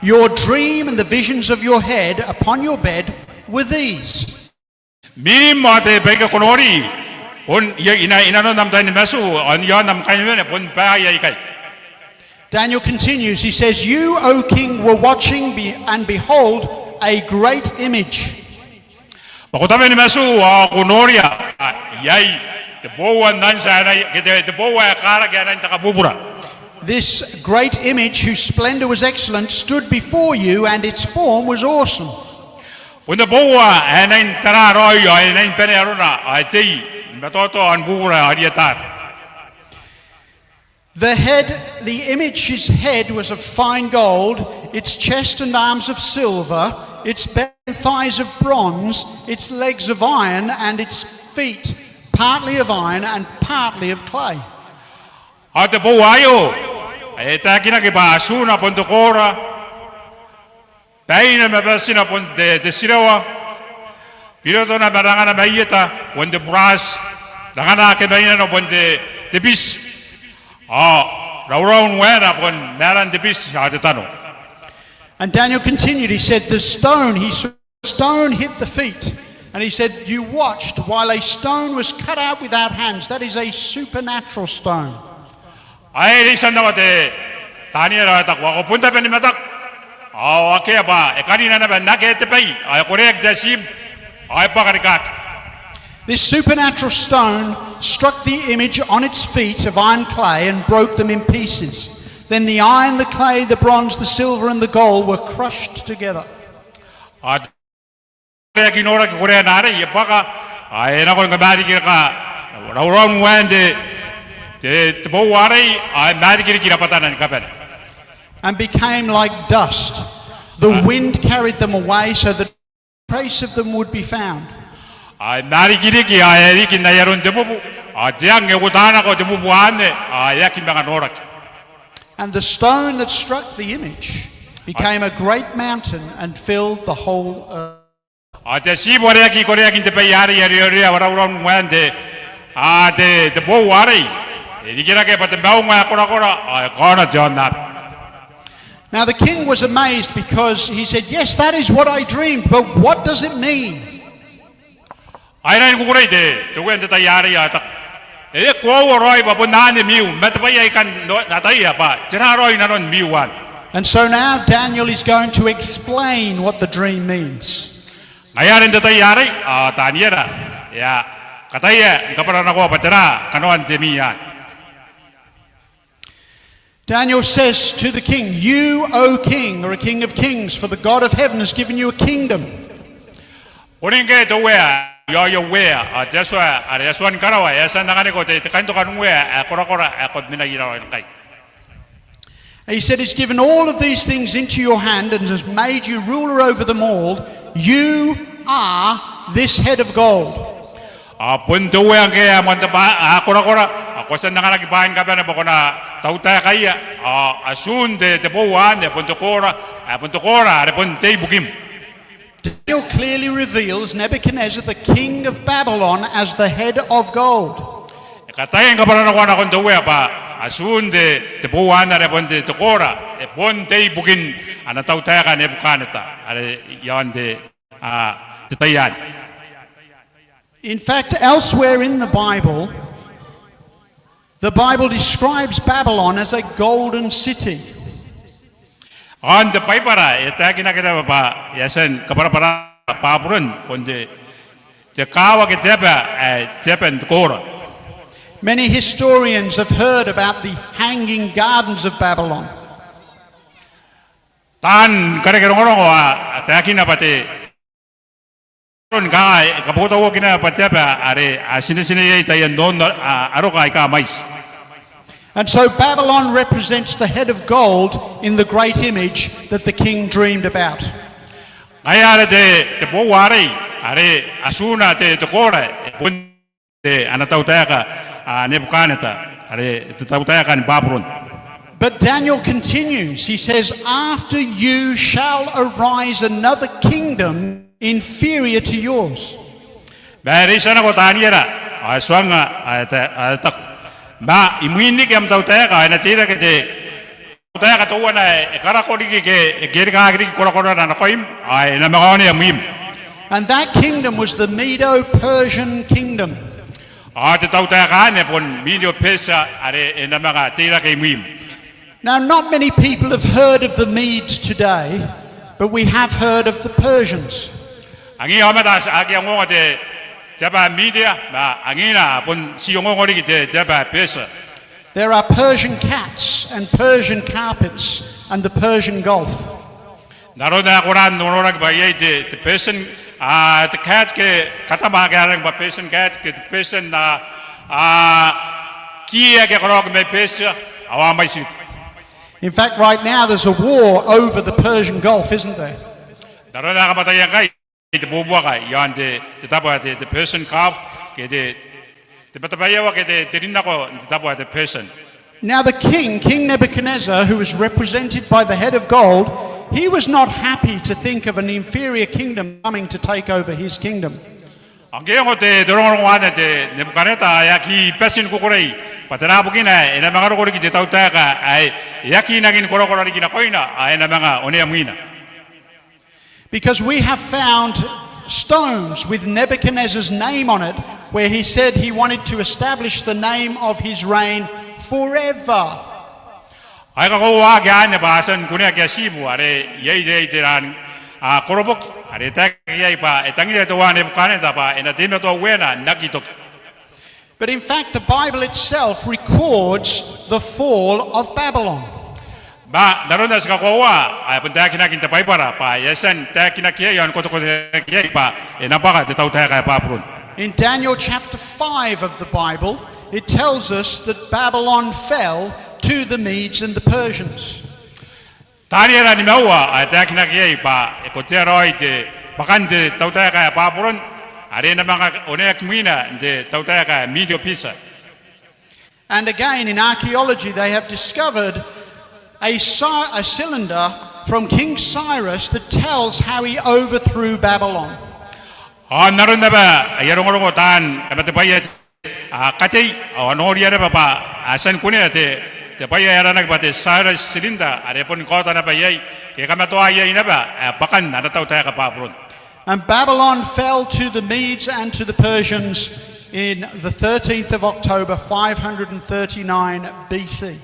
Your dream and the visions of your head upon your bed were these. Mwiim ao te baike ko nori, bon i, ina, inanon am tai ni matu, ao i aon am kainnano, bon bwaai aikai. Daniel continues, he says, "You, O king, were watching, be-, and behold, a great image." Bwa ko tabe ni matu, ao ko noria, ao iai te boua n anti ae nai, ke te, te boua ae karaki ae nai n te kabubura. This great image, whose splendor was excellent, stood before you, and its form was awesome. Bon te boua ae nai n tara raoi, ao e nai n bane arona, ao e tei ni matoatoa ao ni bubura, ao e rietata. The head, the image's head was of fine gold, its chest and arms of silver, its back and thighs of bronze, its legs of iron, and its feet partly of iron and partly of clay. Ao te boua aio, ae e taekinaki bwa atuna bon te koora, baina ma batina bon te, te tirewa, birotona ma rangana mai eta bon te buraati, rangana ake mai nano bon te, te biti, ao rauraun waena bon maaran te biti ao te tano. And Daniel continued, he said, the stone, he saw the stone hit the feet, and he said, you watched while a stone was cut out without hands, that is a supernatural stone. Ao e reitia n nako te Taniera ao e taku, ao ko bon tabe ni mataku, ao akea bwa e karina naba n akea te bai, ao e koreaki te atibu, ao e bwaka rikaaki. This supernatural stone struck the image on its feet of iron clay and broke them in pieces. Then the iron, the clay, the bronze, the silver, and the gold were crushed together. Ao e koreaki noraki koreana arei, e bwaka, ao e nako ni kamarikiraka rauraun waen te, te, te boua arei, ao e marikiriki rabwatana ni kabane. And became like dust. The wind carried them away so that no trace of them would be found. Ao e marikiriki, ao e riki n ai aron te bubu, ao te ang e uota nako te bubu anne, ao e aki manga noraki. And the stone that struck the image became a great mountain and filled the whole earth. Ao te atibu are e aki koreaki n te bai arei, are e orea rauraun waen te, a, te, te boua arei, e rikirake bwa te maunga ae korakora, ao e kaona te aonnaba. Now the king was amazed because he said, yes, that is what I dreamed, but what does it mean? Ao e rangi ni kukurei te, te uea n te tai arei, ao e taku, e koaua raoi bwa bon anne miu, ma te bwai ae I kan no-, ataia bwa tera raoi nanon miu anne. And so now Daniel is going to explain what the dream means. Ngaia are n te tai arei, ao Taniera e a kataia ni kabwaranakoa bwa tera kanoan te mii anne. Daniel says to the king, you, O king, are a king of kings, for the God of heaven has given you a kingdom. Boni ngke te uea, io, io uea, ao te Atua, are Atua ni karawa, e a tia n anganiko te, te kaintokanuea ae korakora ae ko mena iai raoi ngkai. He said, he's given all of these things into your hand and has made you ruler over them all. You are this head of gold. Ao bon te uea ngkoe ae moan te bwaa ae korakora, ao ko a tia n anganaki bwaai ni kabane bwa ko na tautaekaia, ao atun te, te boua anne, bon te koora, ae bon te koora are bon te ibukim. Daniel clearly reveals Nebuchadnezzar, the king of Babylon, as the head of gold. E kataia ni kabwaranakoa nakon te uea bwa atun te, te boua anne are bon te, te koora, e bon te ibukin ana tautaeka Nebukaneta, are i aon te, a, te tai anne. In fact, elsewhere in the Bible, The Bible describes Babylon as a golden city. Ao n te Baibara e taekinaki naba bwa e a tia ni kabwarabwara Baburon bon te, te kaawa ke te aba, e, te aba n te koora. Many historians have heard about the hanging gardens of Babylon. Taan kareke rongorongo a, a taekina bwa te, aron kanga e kabotauaki naba bwa te aba are a tinetine iai taian noon, a, aroka aika mwaiti. And so Babylon represents the head of gold in the great image that the king dreamed about. Ngaia are te, te boua arei, are atuna te, te koora, e bon te, ana tautaeka, a, Nebukaneta, are te tautaeka ni Baburon. But Daniel continues, he says, "After you shall arise another kingdom inferior to yours." Ma e reitia nako Taniera, ao e tuangnga, ao e ta-, ao e taku, "Ma imwin riki am tautaeka ao e na teirake te tautaeka teuana ae e karako riki ke e kerikaaki riki korakorana nakoim, ao e na manga onea mwiim." And that kingdom was the Medo-Persian kingdom. Ao te tautaeka anne bon Medo-Persia are e na manga teirake imwiim. Now, not many people have heard of the Medes today, but we have heard of the Persians. Angiia aomata a aki ongoongo te, te aba Media, ma angiia a bon ti ongoongo riki te, te aba Persia. There are Persian cats and Persian carpets and the Persian Gulf. N aron ae ko rang n nonoraki bwa iai te, te Persian, a, te cat ke katama ake a rang bwa Persian cat ke te Persian, a, a, key ake a karaoaki mai Persia, ao a mwaiti. In fact, right now there's a war over the Persian Gulf, isn't there? N aron ae kam ataia ngkai te buakaka iaon te, te tabo ae te, te Persian Gulf, ke te, te batabaiawa ke te, te rin nako n te tabo ae te Persian. Now the king, King Nebuchadnezzar, who was represented by the head of gold, he was not happy to think of an inferior kingdom coming to take over his kingdom. Ao ngke e ongo te, te rongorongo anne te Nebukaneta, ao e aki bati ni kukurei bwa tera bukina ae e na manga roko riki te tautaeka ae e aki nangi ni korakora riki nakoina, ao e na manga onea mwiina. Because we have found stones with Nebuchadnezzar's name on it, where he said he wanted to establish the name of his reign forever. Ao e kakoauaaki anne bwa a tia ni kunea kiatibu are iai, iai te ran, a, koroboki are e taekinaki iai bwa e tangiria teuae Nebukaneta bwa e na teimatoa ueena n aki toki. But in fact, the Bible itself records the fall of Babylon. Ma n aron ae ti kakoaua, ao e bon taekinaki n te Baibara bwa e a tia n taekinaki iai ao ni kotokotoaki iai bwa e na bwaka te tautaeka ae Baburon. In Daniel chapter five of the Bible, it tells us that Babylon fell to the Medes and the Persians. Taniera nimaua, ao e taekinaki iai bwa e kotea raoi te bwakan te tautaeka ae Baburon, are e na manga oneaki mwiina n te tautaeka ae Medo-Persia. And again, in archaeology, they have discovered a cy-, a cylinder from King Cyrus that tells how he overthrew Babylon. Ao n aron naba aia rongorongo taan kamatebwaia, a, katei, ao a noria naba bwa a tia ni kunea te, te bwai ae aranaki bwa te Cyrus cylinder, are e boni kaota naba iai, ke e kamatoa iai naba, a, bwakan ana tautaeka Baburon. And Babylon fell to the Medes and to the Persians in the thirteenth of October, five hundred and thirty-nine B C.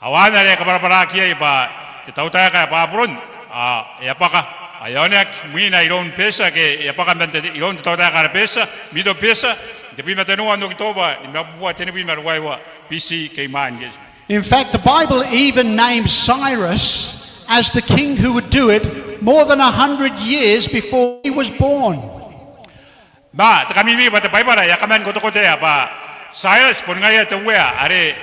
Ao anne are e kabwarabwaraki iai bwa te tautaeka ae Baburon, a, e a bwaka, ao e a oneaki mwiina iroun Persia, ke e a bwaka man te, iroun te tautaeka ara Persia, Medo-Persia, n tebwi ma tenua n Okitoba, nimabubua tenibwi ma ruaiwa B C, ke imwain Iesu. In fact, the Bible even names Cyrus as the king who would do it more than a hundred years before he was born. Ma te kamimi bwa te Baibara e a kaman kotokotoa bwa Cyrus bon ngaia te Uea are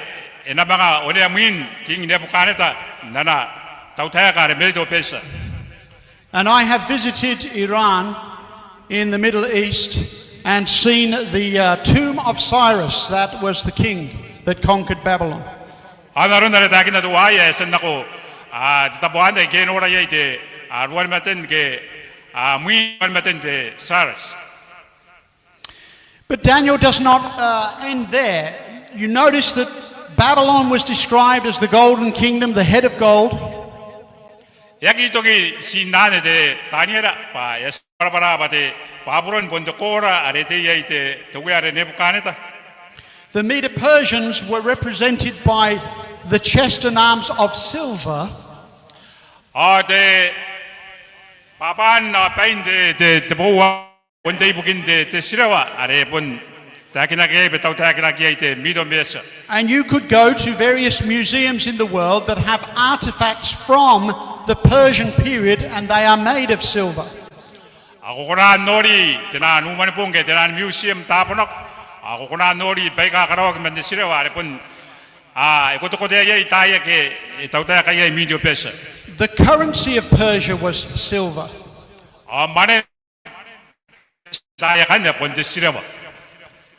e na manga onea mwiin King Nebuchadnezzar n ana tautaeka are Medo-Persia. And I have visited Iran in the Middle East and seen the, uh, tomb of Cyrus, that was the king that conquered Babylon. Ao n aron are taekina teuaei, e a tia n nako, a, te tabo anne ke e nora iai te, a, ruanimaten ke, a, mwiin ruanimaten te Cyrus. But Daniel does not, uh, end there. You notice that Babylon was described as the golden kingdom, the head of gold. E aki toki ti n anne te Taniera bwa e a tia ni kabwarabwara bwa te Baburon bon te koora are e tei iai te, te Uea are Nebuchadnezzar. The Medo-Persians were represented by the chest and arms of silver. Ao te bwabwan ao bain te, te, te boua bon te ibukin te, te tirewa, are bon taekinaki iai, bwa tautaekinaki iai te Medo-Persia. And you could go to various museums in the world that have artifacts from the Persian period, and they are made of silver. Ao ko kona n nori taian umwanibong ke taian museum taabo nako. Ao ko kona n nori baika karaoaki man te tirewa, are bon, a, e kotekotea iai taai ake e tautaeka iai Medo-Persia. The currency of Persia was silver. Ao mwanen taai akanne bon te tirewa.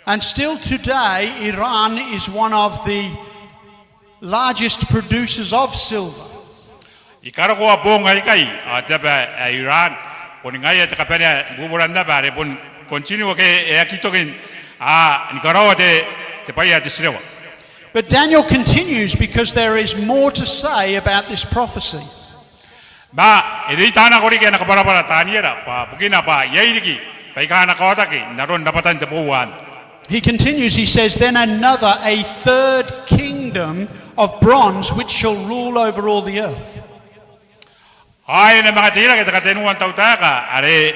And still today, Iran is one of the largest producers of silver. I karokoa bong aikai, ao te aba ae Iran boni ngaia te kabanea n bubura n aba are bon continue ke e aki toki n, a, ni karaoa te, te bwai ae te tirewa. But Daniel continues because there is more to say about this prophecy. Ma e reita nako riki ana kabwarabwara Taniera, bwa bukina bwa iai riki baika a na kaotaki n aron rabwatan te boua anne. He continues, he says, "Then another, a third kingdom of bronze, which shall rule over all the earth." Ao e na manga teirake te katenua n tautaeka are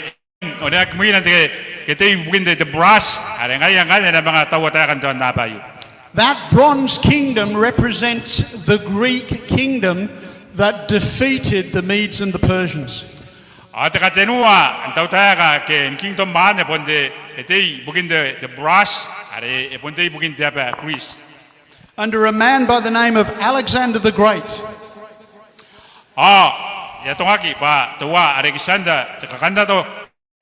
oneaki mwina n te, ke te ibukin te, te brass, are ngaia ngkanne e na manga taua taekan te aonnaba aio. That bronze kingdom represents the Greek kingdom that defeated the Medes and the Persians. Ao te katenua n tautaeka ke ni kingdom anne bon te, e te ibukin te, te brass, are e bon te ibukin te aba Greece. Under a man by the name of Alexander the Great. Ao e atongaki bwa teuae Alexander te kakannato,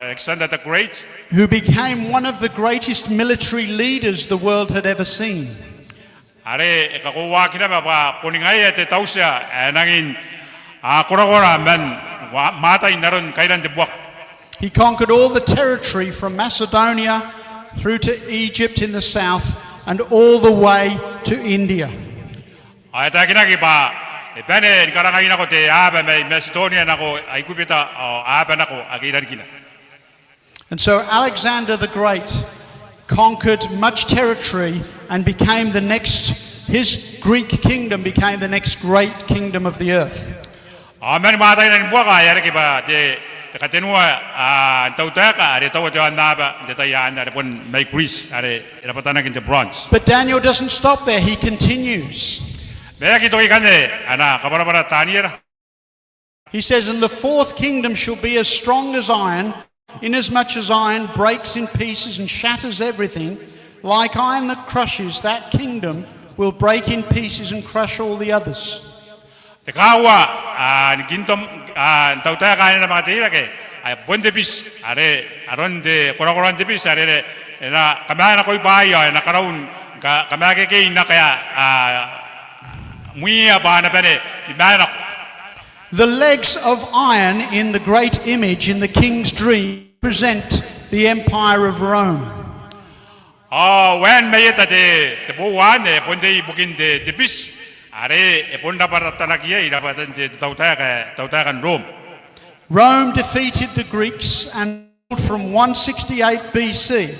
Alexander the Great. Who became one of the greatest military leaders the world had ever seen. Are e kakoauaki naba bwa boni ngaia te tautaeka ae nangi, a, korakora man wa-, mwatai n aron kairan te buaka. He conquered all the territory from Macedonia through to Egypt in the south and all the way to India. Ao e taekinaki bwa e bane ni karangai nako te aaba mai Masetonia nako Aikubita, ao aaba nako ake i rarikina. And so Alexander the Great conquered much territory and became the next, his Greek kingdom became the next great kingdom of the earth. Ao man mwataina ni buaka ae e a reke bwa te, te katenua, a, n tautaeka are e taua te aonnaba n te tai anne, are bon mai Greece, are e rabwatanaki n te bronze. But Daniel doesn't stop there, he continues. Ma e aki toki ikanne ana kabwarabwara Taniera. He says, "And the fourth kingdom shall be as strong as iron, inasmuch as iron breaks in pieces and shatters everything, like iron that crushes, that kingdom will break in pieces and crush all the others." Te kaaua, a, ni kingdom, a, n tautaeka ae e na manga teirake, ae bon te biti, are aron te korakoran te biti, are e na kamanenako bwaai ao e na karaun ka-, kamakeakei n akea, a, mwiia bwa a na bane ni manenako. The legs of iron in the great image in the king's dream present the Empire of Rome. Ao waen maieta te, te boua anne, e bon te ibukin te, te biti, are e bon rabwatanaki iai rabwatan te, te tautaeka, tautaekan Rom. Rome defeated the Greeks and from one sixty-eight B C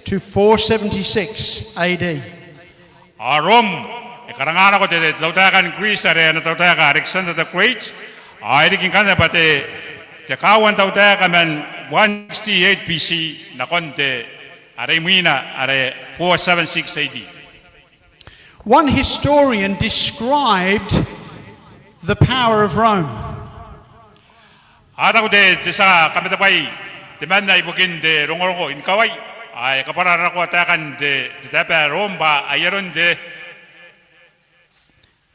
to four seventy-six A D. Ao Rom e karanga nako te, te tautaekan Greece, are ana tautaeka Alexander the Great. Ao e riki ngkanne bwa te, te kaaua n tautaeka man one sixty-eight B C nakon te, are imwina, are four seven six A D. One historian described the power of Rome. A taku te, te tia kamatebwai temanna ibukin te rongorongo n ikawai, ae e kabwarabwara nako taekan te, te taaba ae Rom bwa ai aron te.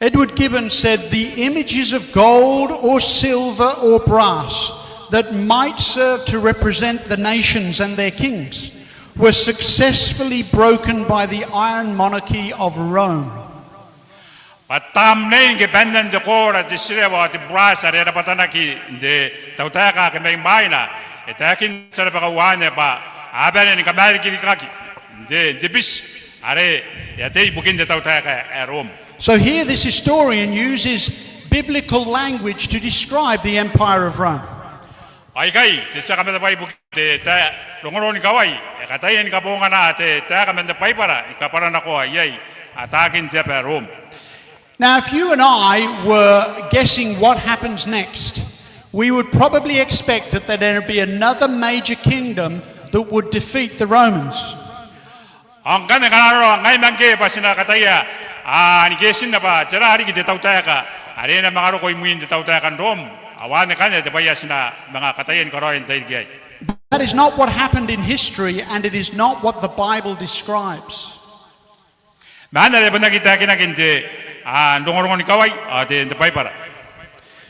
Edward Gibbon said, "The images of gold or silver or brass that might serve to represent the nations and their kings were successfully broken by the iron monarchy of Rome." Bwa tamnein ke bannan te koora, te tirewa ao te brass are e rabwatanaki n te tautaeka ake mai mwaina, e taekin te rabakau anne bwa a bane ni kamarikirikaki n te, n te biti are e a tei ibukin te tautaeka ae Rom. So here this historian uses biblical language to describe the Empire of Rome. Ao ikai te tia kamatebwai ibukin te, te rongorongo n ikawai e kataia ni kabongana te taeka man te Baibara ni kabwaranakoa iai ataakin te aba ae Rom. Now, if you and I were guessing what happens next, we would probably expect that there'd be another major kingdom that would defeat the Romans. Ao ngkanne ngkana arona ngai ma ngkoe bwa ti na kataia ni guess-na bwa tera riki te tautaeka are e na manga roko imwin te tautaeka n Rom, ao anne ngkanne te bwai ae ti na manga kataia ni karaoia n tairiki aei. That is not what happened in history, and it is not what the Bible describes. Ma anne are bon aki taekinaki n te, a, n rongorongon ikawai, a, te, te Baibara.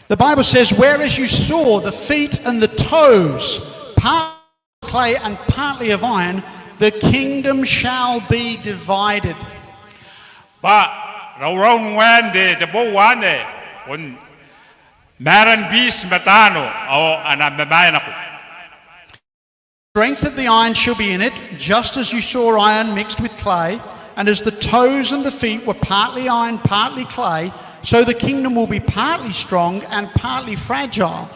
The Bible says, "Whereas you saw the feet and the toes, partly clay and partly of iron, the kingdom shall be divided." Bwa rauraun waean te, te boou anne, bon maaran biti ma taano, ao a na mamaenako. Strength of the iron shall be in it, just as you saw iron mixed with clay, and as the toes and the feet were partly iron, partly clay, so the kingdom will be partly strong and partly fragile.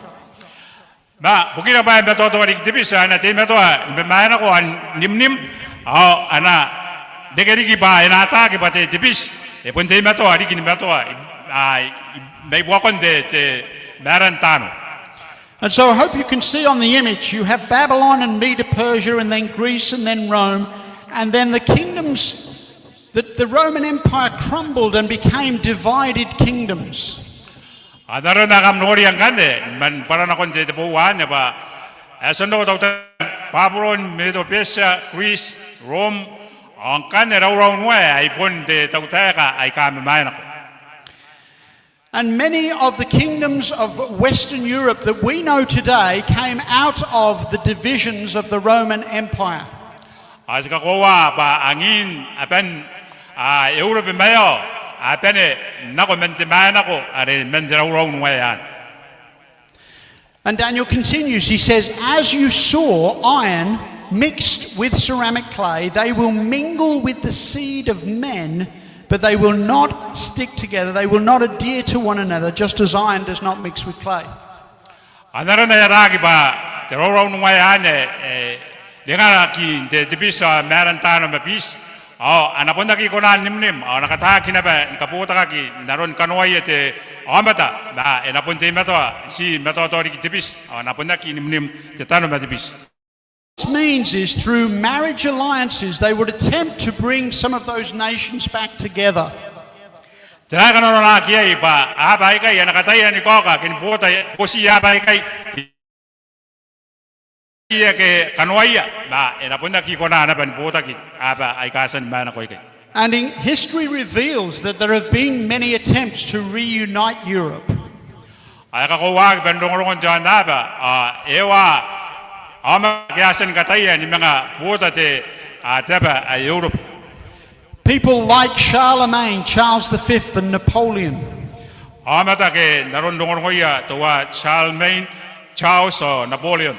Ma bukina bwa e matoatoa riki te biti, a na teimatoa ni mamaenako, a nimnim, ao a na reke riki bwa e na ataaki bwa te, te biti e bon teimatoa riki ni matoa, a, mai buakon te, te maaran taano. And so I hope you can see on the image, you have Babylon and Medo-Persia and then Greece and then Rome, and then the kingdoms, the, the Roman Empire crumbled and became divided kingdoms. Ao n aron ae kam noria ngkanne man bwaranakon te, te boou anne bwa e a tia n roko tautaeka, Babylon, Medo-Persia, Greece, Rome, ao ngkanne rauraun wae ai bon te tautaeka aika mamaenako. And many of the kingdoms of Western Europe that we know today came out of the divisions of the Roman Empire. Ao ti kakoaua bwa angin aban, a, Eurobe maeao a bane n nako man te maenako are man te rauraun wae anne. And Daniel continues, he says, "As you saw iron mixed with ceramic clay, they will mingle with the seed of men, but they will not stick together, they will not adhere to one another, just as iron does not mix with clay." Ao n aron ae ataaki bwa te rauraun wae anne e ringaki n te, te biti, a, maaran taano ma biti, ao a na bon aki kona n nimnim, ao a na kataaki naba ni kabotakaki n aron kanoaia te aomata, ma e na bon teimatoa n ti matoatoa riki te biti, ao a na bon aki nimnim te taano ma te biti. What this means is, through marriage alliances, they would attempt to bring some of those nations back together. Tera ae e kanakoaki iai bwa aba aikai a na kataia ni kaoka ke ni bota, boti aba aikai, ake kanoaia, ma e na bon aki kona naba ni botaki aba aika a tia ni maenako aikai. And in, history reveals that there have been many attempts to reunite Europe. Ao e kakoauaki bwa n rongorongon te aonnaba, a, e a, aomata ake a tia ni kataia ni manga bota te, a, te aba ae Eurobe. People like Charlemagne, Charles the Fifth, and Napoleon. Aomata ake n aron rongorongoia teuae Charlemagne, Charles ao Napoleon.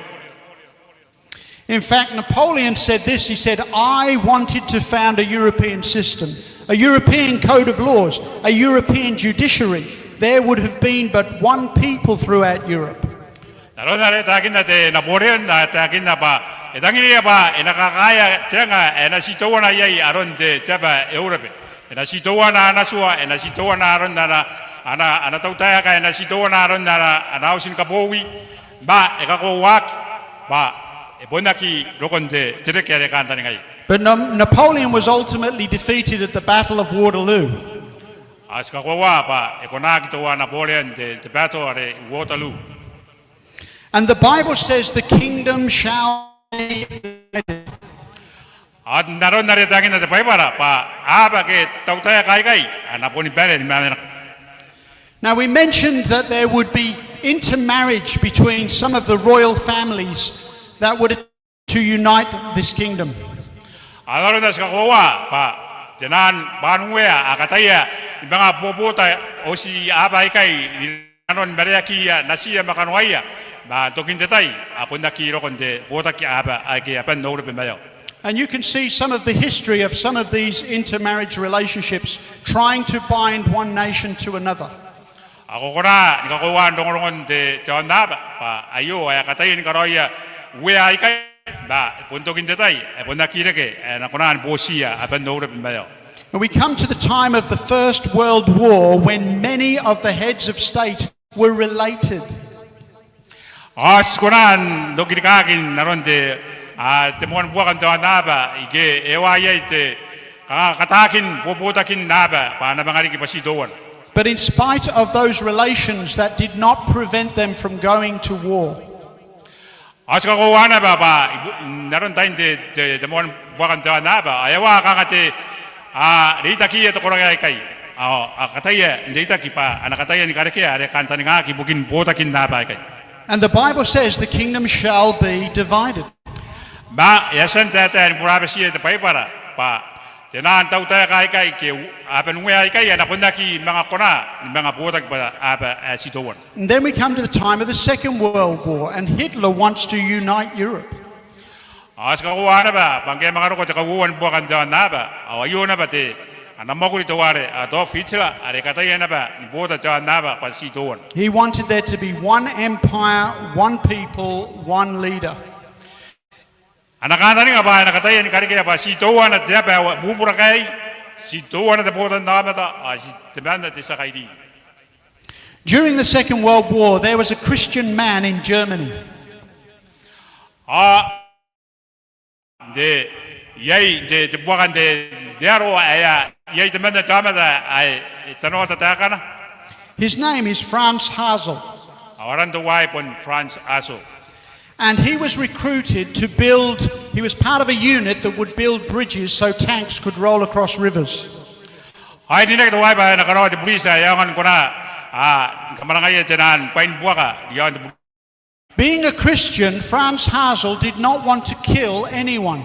In fact, Napoleon said this, he said, "I wanted to found a European system, a European code of laws, a European judiciary. There would have been but one people throughout Europe." N aron are e taekinna te Napoleon, a taekinna bwa e tangiria bwa e na kakaea te anga ae e na ti teuana iai aron te, te aba Eurobe. E na ti teuana ana tua, e na ti teuana aron ana, ana, ana tautaeka, e na ti teuana aron ana, ana auti ni kabowi, ma e kakoauaki bwa e bon aki rokon te, te reke are e kantaningaia. But Na-, Napoleon was ultimately defeated at the Battle of Waterloo. Ao ti kakoaua bwa e konaki teuae Napoleon n te, te battle are Waterloo. And the Bible says the kingdom shall be divided. Ao n aron are e taekinna te Baibara bwa aba ke tautaeka aikai a na boni bane ni mamaenako. Now, we mentioned that there would be intermarriage between some of the royal families that would to unite this kingdom. Ao n aron ae ti kakoaua bwa te naan bwaan uea a kataia ni manga bobota oti aba aikai inanon mareakiia natiia ma kanoaia, ma n tokin te tai a bon aki roko n te botaki aba aike aban Eurobe maeao. And you can see some of the history of some of these intermarriage relationships trying to bind one nation to another. Ao ko kona ni kakoaua n rongorongon te, te aonnaba bwa aio ae a kataia ni karaoia uea aikai ma bon tokin te tai ae bon aki reke ae e na kona ni bootiia aban Europe ma aio. And we come to the time of the First World War, when many of the heads of state were related. Ao ti kona n okirikaki n aron te, a, te moan buaka n te aonnaba ike e a iai te, a, kataakin bobotakin aaba bwa a na manga riki bwa ti teuana. But in spite of those relations, that did not prevent them from going to war. Ao ti kakoaua naba bwa n aron tain te, te, te moan buaka n te aonnaba, ao e a kanga te, a, reitaki ae te koraki aikai. Ao a kataia n reitaki bwa a na kataia ni karekea are kantaningaaki ibukin botakin aaba aikai. And the Bible says the kingdom shall be divided. Ma e a tia n taetae ni burabatia te Baibara bwa te naan tautaeka aikai ke aban Uea aikai a na bon aki manga kona ni manga botaki bwa aaba ae ti teuana. And then we come to the time of the Second World War, and Hitler wants to unite Europe. Ao ti kakoaua naba bwa ngke e a manga roko te kauoua ni buaka n te aonnaba, ao aio naba te ana mwakuri teuare Adolf Hitler are e kataia naba ni bota te aonnaba bwa ti teuana. He wanted there to be one empire, one people, one leader. A na kantaninga bwa e na kataia ni karekea bwa ti teuana te aba ae bubura kaei, ti teuana te botannaomata, ao ti temanna te tia kairiri. During the Second World War, there was a Christian man in Germany. Ao n te, iai n te, te buaka n te, te aro ae iai temanna te aomata ae e tanoata taekana. His name is Franz Hasel. Ao aran teuaei bon Franz Hasel. And he was recruited to build, he was part of a unit that would build bridges so tanks could roll across rivers. Ao e rinaki teuaei bwa e na karaoa te buriti ae e aonga ni kona, a, ni kamarangaia te naan bwain buaka iaon te buriti. Being a Christian, Franz Hasel did not want to kill anyone.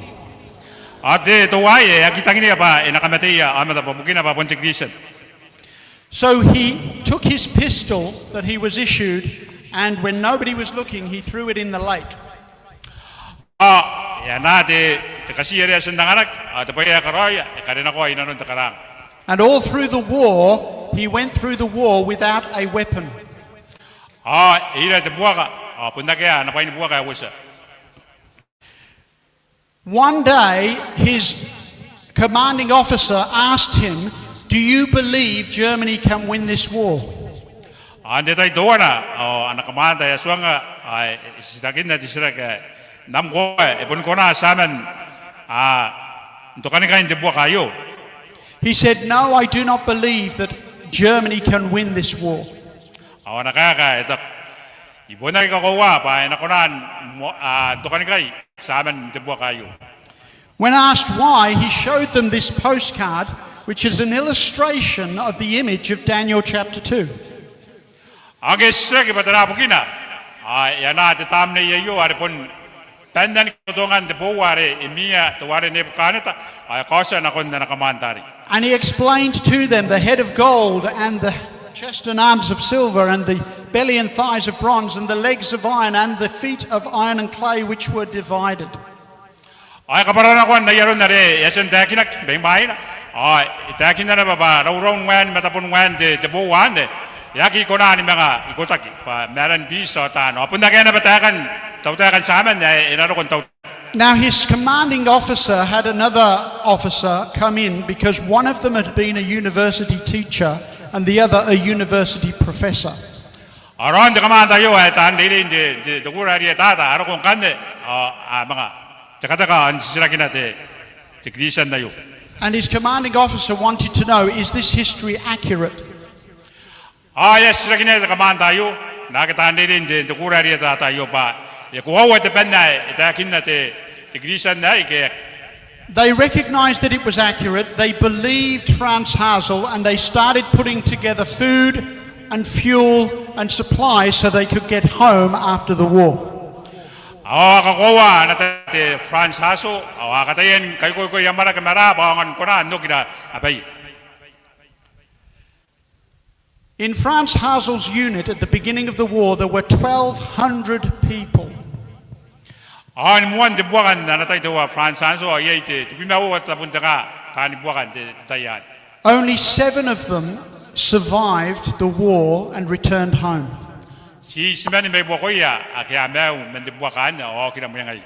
Ao te, teuaei e aki tangiria bwa e na kamateia aomata bwa bukina bwa bon te Kristian. So he took his pistol that he was issued, and when nobody was looking, he threw it in the lake. Ao e anaa te, te kati are e a tia n anganaki, ao te bwai ae e karaoia, e karenakoa i nanon te karaanga. And all through the war, he went through the war without a weapon. Ao e ira te buaka, ao bon akea ana bwai ni buaka ae uotia. One day, his commanding officer asked him, "Do you believe Germany can win this war?" Ao n te tai teuana, ao ana commander e a tuangnga, ao e titirakinna te titiraki ae, "N am koaua e boni kona Tiaman, a, n tokanikai n te buaka aio?" He said, "No, I do not believe that Germany can win this war." Ao ana kaeka e taku, "I bon aki kakoaua bwa e na kona n, a, n tokanikai Tiaman n te buaka aio." When asked why, he showed them this postcard, which is an illustration of the image of Daniel chapter two. Ao ngke e titiraki bwa tera bukina, ao e anaa te tamnei aio are bon bannan kaotongan te boua are e miia teuare Nebukaneta, ao e kaotia nakon ana commander arei. And he explained to them the head of gold and the chest and arms of silver and the belly and thighs of bronze and the legs of iron and the feet of iron and clay which were divided. Ao e kabwaranakoa n ai aron are e a tia n taekinaki mai mwaina, ao e taekinna naba bwa rauraun waen ma tabon waen te, te boua anne, e aki kona ni manga ikotaki bwa ma aran biiti ao taan, ao bon akea naba taekan, tautaekan Tiaman ae e na roko n tau. Now his commanding officer had another officer come in because one of them had been a university teacher and the other a university professor. Ao raon te commander aio ae taan reirei n te, te, te kura are e ataata a roko ngkanne, ao a manga tekateka ao n titirakina te, te Kristian aio. And his commanding officer wanted to know, "Is this history accurate?" Ao e a titirakinna te commander aio naake taan reirei n te, te kura are e ataata aio bwa e koaua te banna ae e taekinna te, te Kristian aei ke e aki. They recognized that it was accurate. They believed Franz Hasel, and they started putting together food and fuel and supplies so they could get home after the war. Ao a kakoaua ana tai te Franz Hasel, ao a kataia ni kaikoikoi amwarake ma ra bwa a aonga ni kona n okira abaia. In Franz Hasel's unit at the beginning of the war, there were twelve hundred people. Ao ni moan te buaka n ana tai teuaei Franz Hasel, ao iai te, tebwi ma uoua tabun tenga taani buaka n te, te tai anne. Only seven of them survived the war and returned home. Ti itiman mai buakoia ake a maiu man te buaka anne ao a okira mwengaia.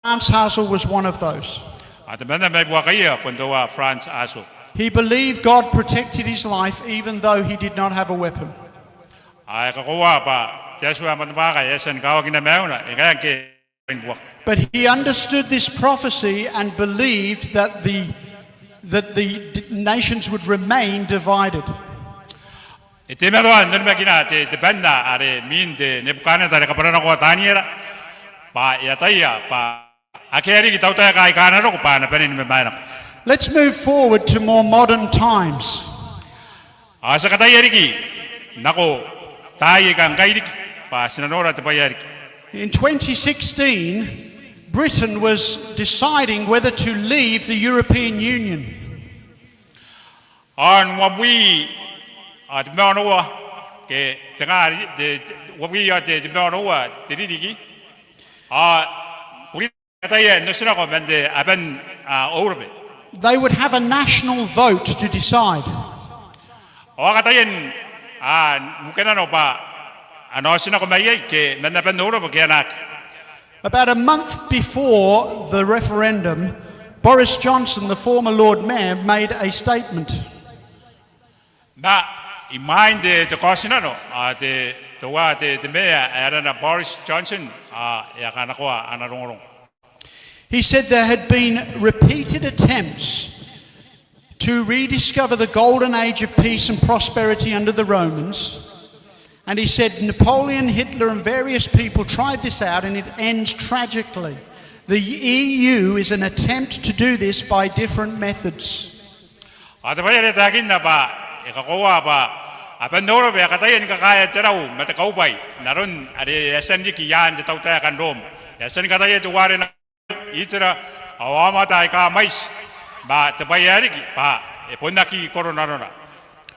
Franz Hasel was one of those. Ao temanna mai buakaia bon teuae Franz Hasel. He believed God protected his life even though he did not have a weapon. Ao e kakoaua bwa te Atua ae moanibwaaka e a tia ni kawakinna maiuna, e ngae ngke e a buaka. But he understood this prophecy and believed that the, that the d-, nations would remain divided. E teimatoa n onimakina te, te banna are mwin te Nebukaneta are e kabwaranakoa Taniera, bwa e ataia bwa akea riki tautaeka aika a na roko bwa a na bane ni mamaenako. Let's move forward to more modern times. Ao ti a kataia riki nako taai aika ngkai riki, bwa ti na nora te bwai ae riki. In twenty sixteen, Britain was deciding whether to leave the European Union. Ao n uabwi, ao tebwi ma onoua, ke te nga ri-, te, te, uabwi ao te, tebwi ma onoua te ririki. Ao Britain a kataia n otinako man te aban, a, Europe. They would have a national vote to decide. Ao a kataia n, a, nukenano bwa a na otinako mai iai ke man aban Europe ke anaaki. About a month before the referendum, Boris Johnson, the former Lord Mayor, made a statement. Ma imwain te, te kaotinano, a, te, teuae te, te meea ae arana Boris Johnson, a, e a kanakoa ana rongorongo. He said there had been repeated attempts to rediscover the golden age of peace and prosperity under the Romans. And he said Napoleon, Hitler and various people tried this out and it ends tragically. The E U is an attempt to do this by different methods. Ao te bwai are e taekinna bwa e kakoaua bwa aban Europe a kataia ni kakaea te rau ma te kaubwai n aron are e a tia n riki i aan te tautaeka n Rom. E a tia ni kataia teuare nako Hitler ao aomata aika mwaiti, ma te bwai ae riki bwa e bon aki koro nanona.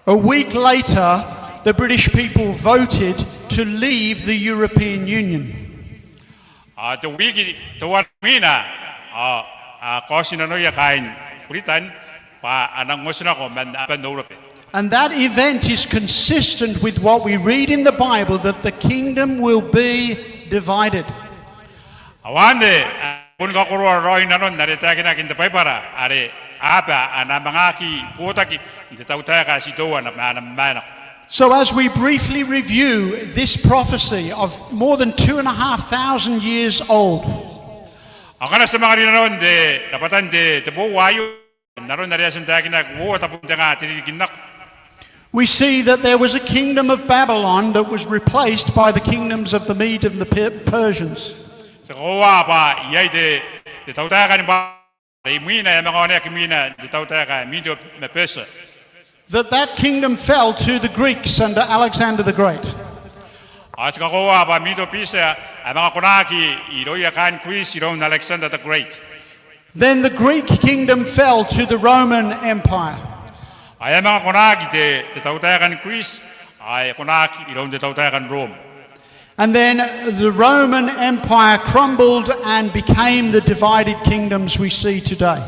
A week later, the British people voted to leave the European Union. Ao te wiki teuana imwina, ao a kaotinanoia kaain Britain bwa a nang otinako man aban Europe. And that event is consistent with what we read in the Bible, that the kingdom will be divided. Ao anne, a, bon kakoroa raoi nanon are e taekinaki n te Baibara, are aba a na manga aki botaki n te tautaeka ae ti teua ma a na mamaenako. So as we briefly review this prophecy of more than two and a half thousand years old, Ao ngkana ti a manga rinanon te rabwatan te, te boua aio, n aron are e a tia n taekinaki uoua tabun te nga te ririki n nako, we see that there was a kingdom of Babylon that was replaced by the kingdoms of the Mede and the Per-, Persians. Ti kakoaua bwa iai te, te tautaeka ni Ba-, are imwina e a manga oneaki imwina n te tautaeka ae Midio ma Persia. That that kingdom fell to the Greeks under Alexander the Great. Ao ti kakoaua bwa Midio Persia ae manga konaki irouia kaain Greece iroun Alexander the Great. Then the Greek kingdom fell to the Roman Empire. Ao e a manga konaki te, te tautaeka ni Greece, ao e konaki iroun te tautaeka ni Rome. And then the Roman Empire crumbled and became the divided kingdoms we see today.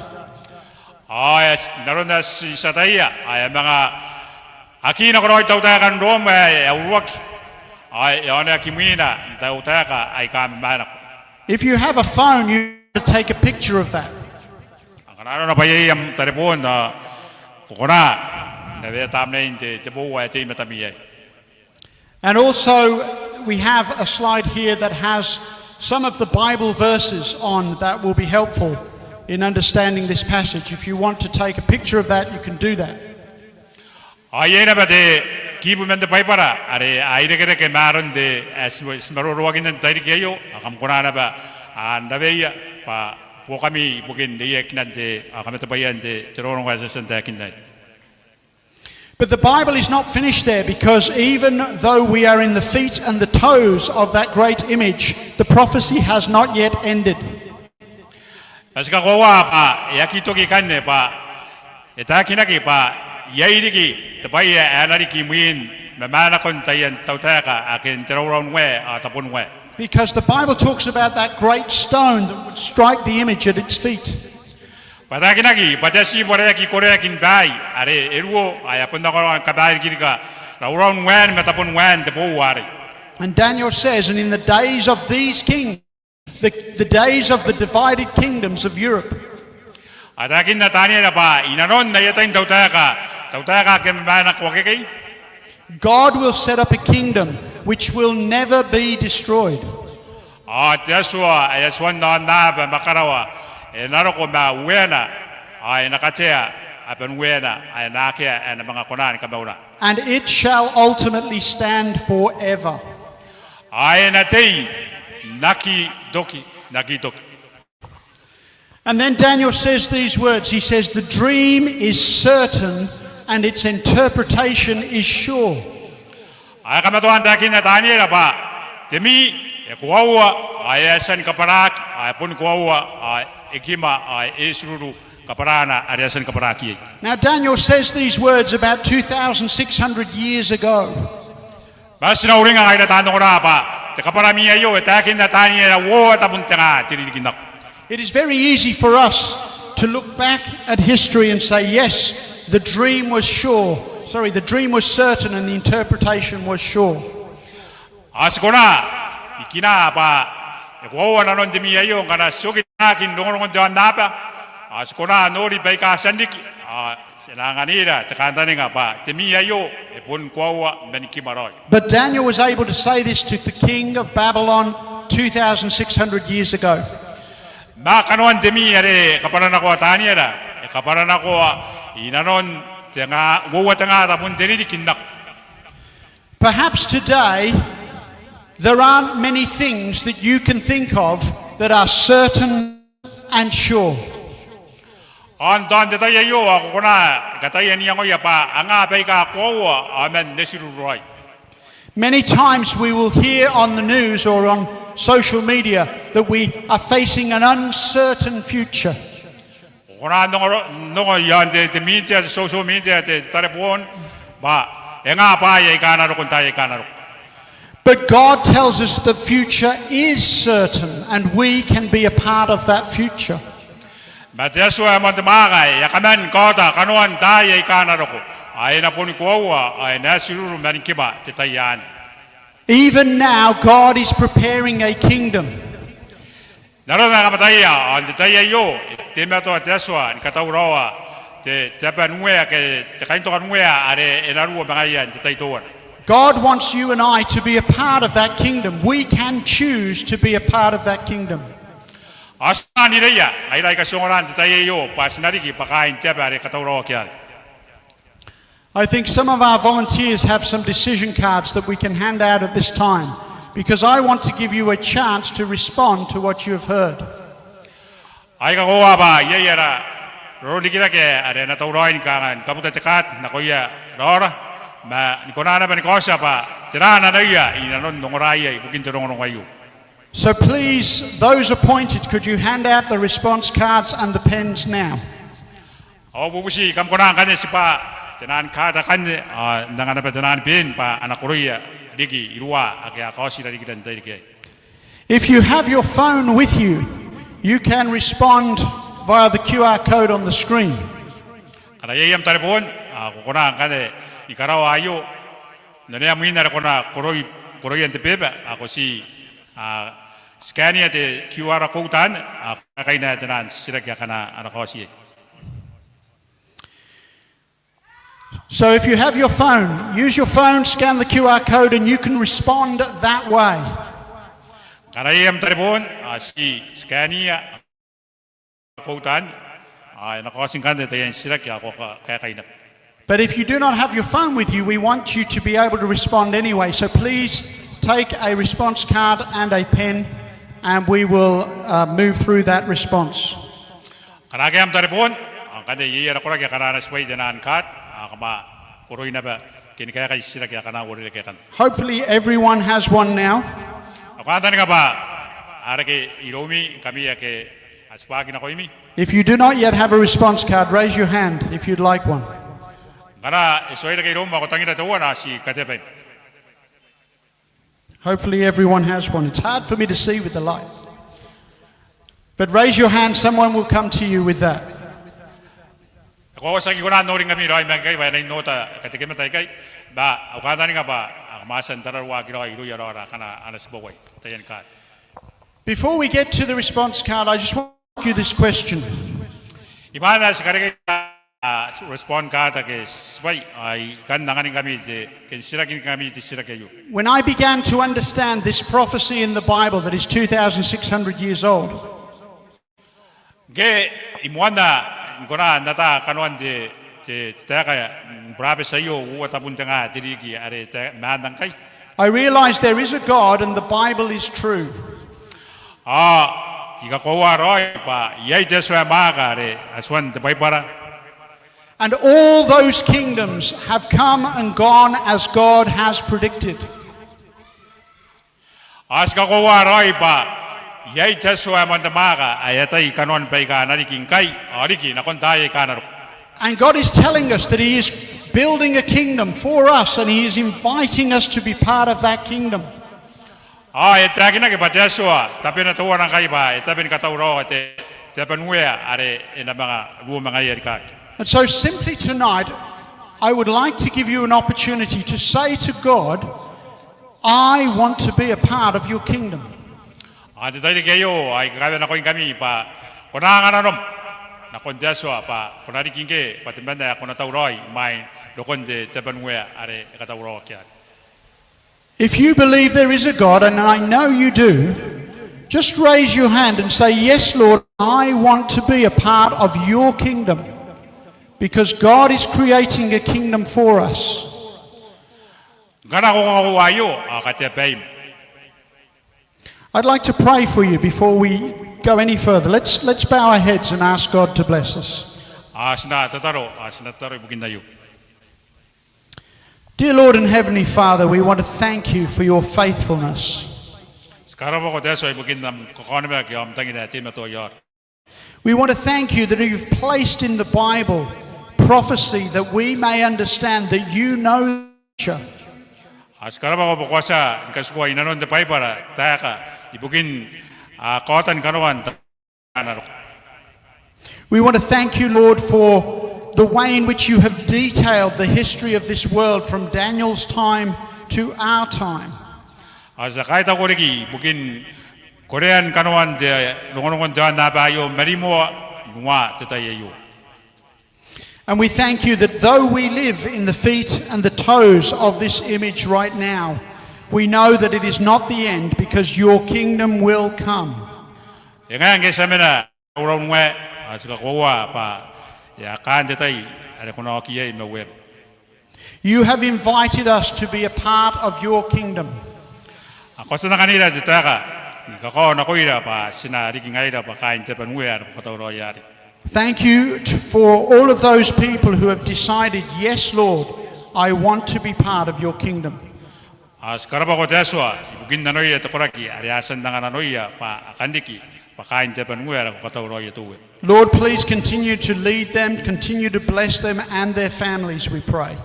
Ao e a, n aron ae ti, ti ataia, ao e a manga aki nako raoi tautaeka n Rome ae, ae uruaki, ao e a oneaki imwina n tautaeka aika mamaenako. If you have a phone, you can take a picture of that. Ngkana arona bwa iai am tareboon, ao ko kona n ae tamnein te, te boua ae tei i matami aei. And also, we have a slide here that has some of the Bible verses on that will be helpful in understanding this passage. If you want to take a picture of that, you can do that. Ao iai naba te kibu man te Baibara are a irekereke ma aron te, ae ti, ti maroroakinna n te tairiki aio, ao kam kona naba n raweia bwa buokami ibukin reiakinan te, ao kamatebwaian te, te rongorongo ae ti a tia n taekinna. But the Bible is not finished there, because even though we are in the feet and the toes of that great image, the prophecy has not yet ended. Ma ti kakoaua bwa e aki toki ikanne, bwa e taekinaki bwa iai riki te bwai ae na riki imwin mamaenakon taian tautaeka ake n te rauraun wae ao tabon wae. Because the Bible talks about that great stone that would strike the image at its feet. Bwa e taekinaki bwa te atibu are e aki koreaki ni baai, are e ruo, ao e a bon nakoraoi ni kabaai rikirake rauraun waen ma tabon waen te boua arei. And Daniel says, "And in the days of these kings, the, the days of the divided kingdoms of Europe. A taekinna Taniera bwa i nanon aia tai n tautaeka, tautaeka ake a mamaanako akekei, God will set up a kingdom which will never be destroyed. Ao te Atua ae Atuan aonnaba ma karawa e na roko ma ueana, ao e na katea aban ueana ae na akea ae na manga kona ni kamauna. And it shall ultimately stand forever. Ao e na tei n aki toki, n aki toki. And then Daniel says these words. He says, "The dream is certain and its interpretation is sure." Ao e kamatoa n taekinna Taniera bwa te mii e koaua, ao e a tia ni kabwaraaki, ao e boni koaua, ao e kima, ao e tiruru kabwarana are e a tia ni kabwaraaki iai. Now, Daniel says these words about two thousand six hundred years ago. Ma ti na uringa ngaira taan ongora bwa te kabwaramii aio e taekinna Taniera uoua tabun tengaa te ririki n nako. It is very easy for us to look back at history and say, "Yes, the dream was sure. Sorry, the dream was certain and the interpretation was sure." Ao ti kona ni kinaa bwa e koaua nanon te mii aio ngkana ti oki n aki n rongorongon te aonnaba, ao ti kona n nori baika a tia n riki, ao ti na anganira te kantaninga bwa te mii aio e bon koaua man kima raoi. But Daniel was able to say this to the king of Babylon two thousand six hundred years ago. Ma kanoan te mii are e kabwaranakoa Taniera, e kabwaranakoa i nanon tengaa, uoua tengaa tabun te ririki n nako. Perhaps today there aren't many things that you can think of that are certain and sure. Ao n tao n te tai aio ao ko kona ni kataia n iangoia bwa anga baika koaua ao man tiruru raoi. Many times we will hear on the news or on social media that we are facing an uncertain future. Ko kona n ongo, n ongo i aon te, te media, te social media, te tareboon, bwa e nga bwaai aika a na roko n taai aika a na roko. But God tells us the future is certain and we can be a part of that future. Ma te Atua ae moan te mwaaka e a kaman kaota kanoan taai aika a na roko, ao e na boni koaua, ao e na tiruru man kima te tai anne. Even now, God is preparing a kingdom. N aron ae kam ataia, ao n te tai aio e teimatoa te Atua ni katauraoa te, te aba n uea ke te kaintoka n uea are e na ruo ma ngaia n te tai teuana. God wants you and I to be a part of that kingdom. We can choose to be a part of that kingdom. Ao ti na rineia ngaira aika ti ongora n te tai aio bwa ti na riki bwa kaain te aba are e katauraoaki arei. I think some of our volunteers have some decision cards that we can hand out at this time, because I want to give you a chance to respond to what you have heard. Ao I kakoaua bwa iai ara roronrikirake are a na tauraoi ni kanga ni kabuta te card nakoia raora, ma ni kona naba ni kaotia bwa tera nanoia i nanon ongoraia ibukin te rongorongo aio. So please, those appointed, could you hand out the response cards and the pens now? Ao bubuti kam kona ngkanne n tibwa tenaan card akanne, ao n anga naba tenaan pen bwa a na koroia riki iruwa ake a kaoti irarikira n te tairiki aei. If you have your phone with you, you can respond via the Q R code on the screen. Ngkana iai am tareboon, ao ko kona ngkanne ni karaoa aio, n onea mwin are ko na koroi, koroia n te beba, ao ko ti, a, scan-ia te Q R code anne, ao ko kaekaia tenaan titiraki akana a na kaoti iai. So if you have your phone, use your phone, scan the Q R code, and you can respond that way. Ngkana iai am tareboon, ao ti scan-ia code anne, ao e na kaoti ngkanne taian titiraki ao ko kaekai naba. But if you do not have your phone with you, we want you to be able to respond anyway. So please take a response card and a pen, and we will, uh, move through that response. Ngkana akea am tareboon, ao ngkanne iai ara koraki akana a na tibwai tenaan card, ao kam a koroi naba ke ni kaekai titiraki akana uarereke akanne. Hopefully everyone has one now. Ao I kantaninga bwa a reke iroumi ngkami ake a tibwaki nakoimi. If you do not yet have a response card, raise your hand if you'd like one. Ngkana e tuai reke iroum ao ko tangira teuana ao ti katea baim. Hopefully everyone has one. It's hard for me to see with the light. But raise your hand, someone will come to you with that. E koaua ti aki kona n noringkami raoi ma ngkai bwa e nang oota katekemata ikai, ma I kantaninga bwa kam a tia n tararuaki raoi irouia raora akana a na tibwa uai taian card. Before we get to the response card, I just want to ask you this question. Imwain ae ti karekea, a, response card ake ti bwai, I kan anganingkami te, ke n titiraki ngkami te titiraki aio. When I began to understand this prophecy in the Bible that is two thousand six hundred years old, Ngke I moana ni kona n ata kanoan te, te, te taeka ni burabeti aio, uoua tabun te nga te ririki are te, maanna ngkai. I realized there is a God and the Bible is true. Ao I kakoaua raoi bwa iai te Atua ae mwaaka are Atuan te Baibara. And all those kingdoms have come and gone as God has predicted. Ao ti kakoaua raoi bwa iai te Atua ae moan te mwaaka ae e atai kanoan baika a na riki ngkai, ao riki nakon taai aika a na roko. And God is telling us that He is building a kingdom for us and He is inviting us to be part of that kingdom. Ao e taekinaki bwa te Atua tabena teuana ngkai bwa e tabe ni katauraoa te, te aba n uea are e na manga ruo ma ngaia rikaaki. And so simply tonight, I would like to give you an opportunity to say to God, "I want to be a part of your kingdom." Ao n te tairiki aio, I kakawea nakoingkami bwa ko na anga nanom nakon te Atua bwa ko na riki ngkoe bwa temanna ae ko na tauraoi imwain rokon te, te aba n uea are e katauraoaki arei. If you believe there is a God, and I know you do, just raise your hand and say, "Yes, Lord, I want to be a part of your kingdom, because God is creating a kingdom for us." Ngkana ko kakoaua aio, ao katea baim. I'd like to pray for you before we go any further. Let's, let's bow our heads and ask God to bless us. Ao ti na tataro, ao ti na tataro ibukin aio. Dear Lord and Heavenly Father, we want to thank you for your faithfulness. Ti karabwako te Atua ibukin am kakaonimaki ao am tangira ae teimatoa i aora. We want to thank you that you've placed in the Bible prophecy that we may understand that you know the future. Ao ti karabwako bwa ko a tia ni katikua inanon te Baibara taeka ibukin, a, kaotan kanoan taai aika a na roko. We want to thank you, Lord, for the way in which you have detailed the history of this world from Daniel's time to our time. Ao ti a kaitau riki ibukin korean kanoan te rongorongon te aonnaba aio ma rimoa n uaa te tai aio. And we thank you that though we live in the feet and the toes of this image right now, we know that it is not the end because your kingdom will come. E ngae ngke ti a mena rauraun wae, ao ti kakoaua bwa e a kaan te tai are ko na oki iai ma ueam. You have invited us to be a part of your kingdom. Ao ko a tia n anganira te taeka ni kakao nakoira bwa ti na riki ngaira bwa kaain te aba n uea are ko katauraoia arei. Thank you to, for all of those people who have decided, "Yes, Lord, I want to be part of your kingdom." Ao ti karabwako te Atua ibukin nanoia te koraki are a tia n anga nanoia bwa a kan riki bwa kaain te aba n uea are ko katauraoia te Uea. Lord, please continue to lead them, continue to bless them and their families, we pray.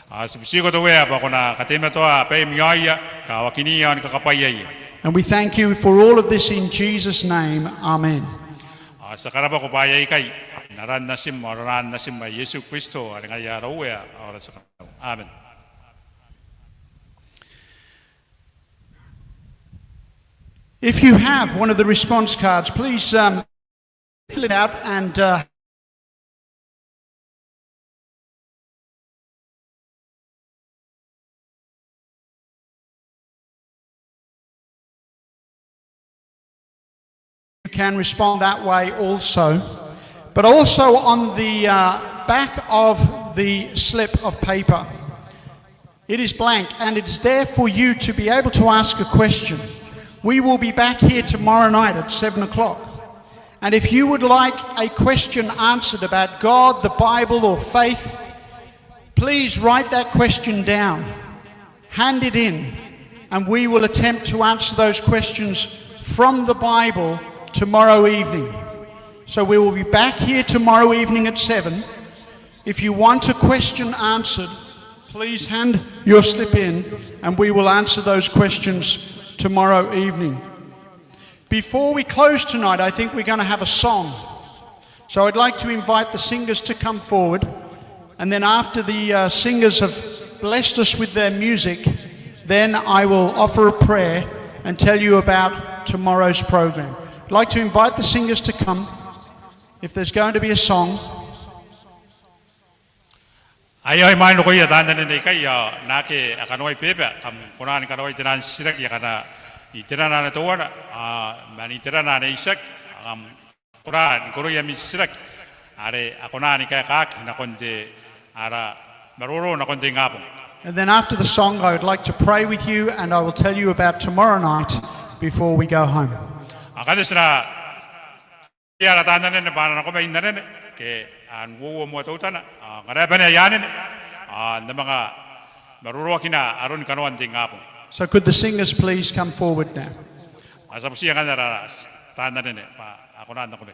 Ao ti butiko te Uea bwa ko na kateimatoa abaim i aoia, kawakinia ao ni kakabwaiaia. And we thank you for all of this in Jesus' name. Amen. Ao ti a karabwako bwa aikai n aran Natim ao Ranan Natim ae Iesu Kristo are ngaia ara Uea ao ara Tia Kamaiu. Amen. If you have one of the response cards, please, um, fill it out and, uh, you can respond that way also. But also on the, uh, back of the slip of paper, it is blank, and it is there for you to be able to ask a question. We will be back here tomorrow night at seven o'clock. And if you would like a question answered about God, the Bible, or faith, please write that question down, hand it in, and we will attempt to answer those questions from the Bible tomorrow evening. So we will be back here tomorrow evening at seven. If you want a question answered, please hand your slip in, and we will answer those questions tomorrow evening. Before we close tonight, I think we're gonna have a song. So I'd like to invite the singers to come forward, and then after the, uh, singers have blessed us with their music, then I will offer a prayer and tell you about tomorrow's program. I'd like to invite the singers to come. If there's going to be a song. Ao I a manga nakoia taan anene aikai, ao naake a kanoai beba, kam kona ni kanoai te nang titiraki akana iterana ana teuana, ao man iterana ana itiaki, ao kam kona ni koroia ami titiraki are a kona ni kaekaaki nakon te, ara maroro nakon te ingabong. And then after the song, I would like to pray with you, and I will tell you about tomorrow night before we go home. Ao ngkanne ti na, ara taan anene bwa a na nako mai n anene, ke a uouo moa teutana, ao ngkana e bane aia anene, ao N na manga maroroakina aron kanoan te ingabong. So could the singers please come forward now? Ao ti a butiia ngkanne ara taan anene bwa a kona n nako mai.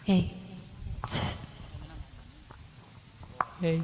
Hey. Hey.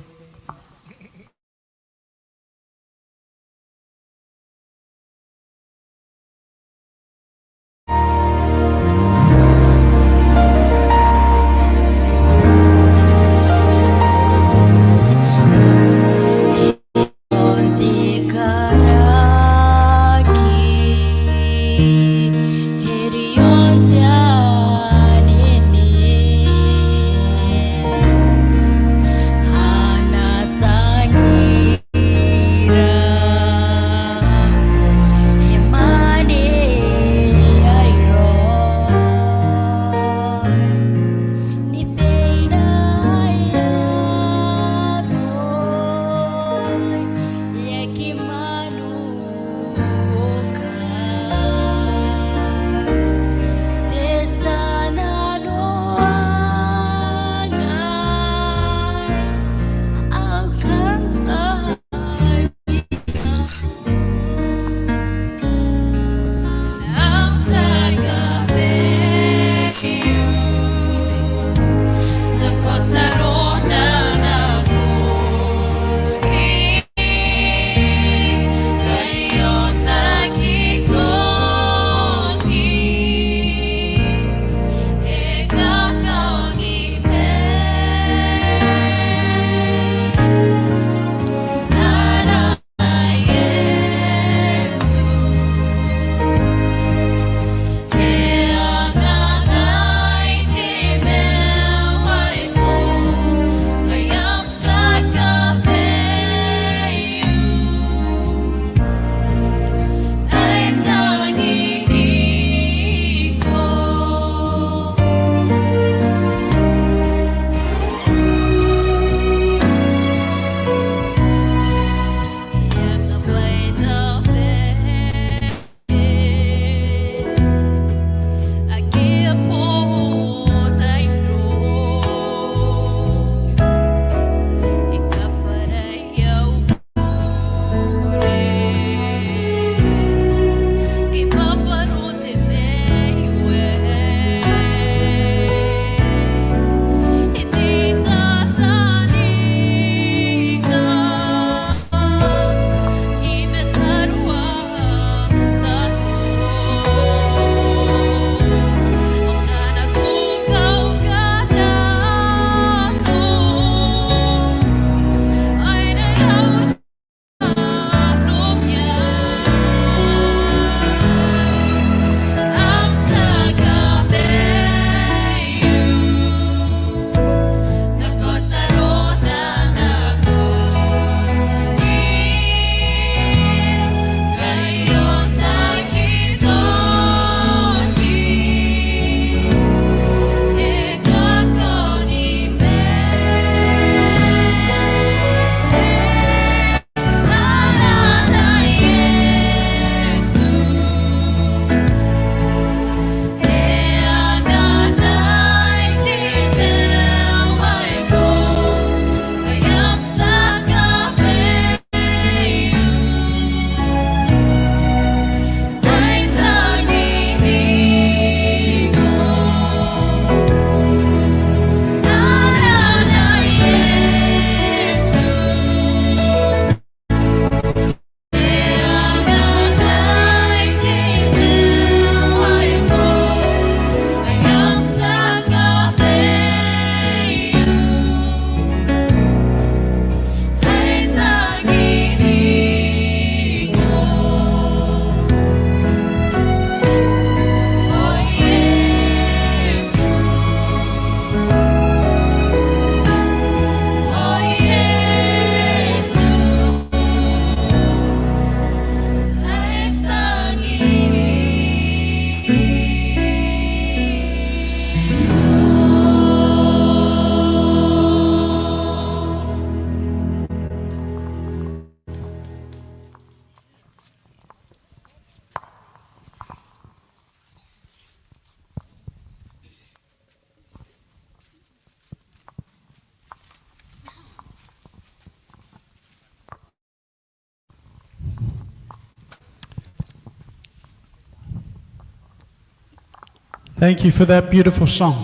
Thank you for that beautiful song.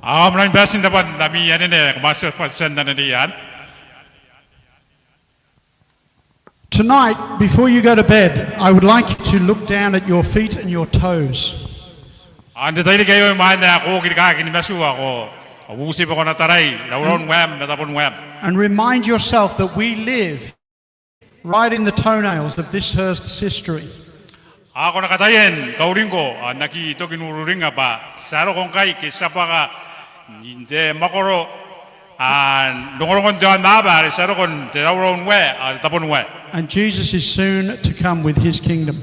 Ao kam rangi ni bati n rabwa n ami anene ae kam a tia n anenea. Tonight, before you go to bed, I would like you to look down at your feet and your toes. Ao n te tairiki aio, imwain ae ko okirikaki ni matu ao ko bubuti bwa ko na tarai rauraun waem ma tabon waem. And remind yourself that we live right in the toenails of this earth's history. Ao ko na kataia ni kauringko, ao n aki toki n ururinga bwa ti a roko ngkai ke ti a bwaka n te mwakoro, a, rongorongon te aonnaba are ti a roko n te rauraun wae, a, tabon wae. And Jesus is soon to come with his kingdom.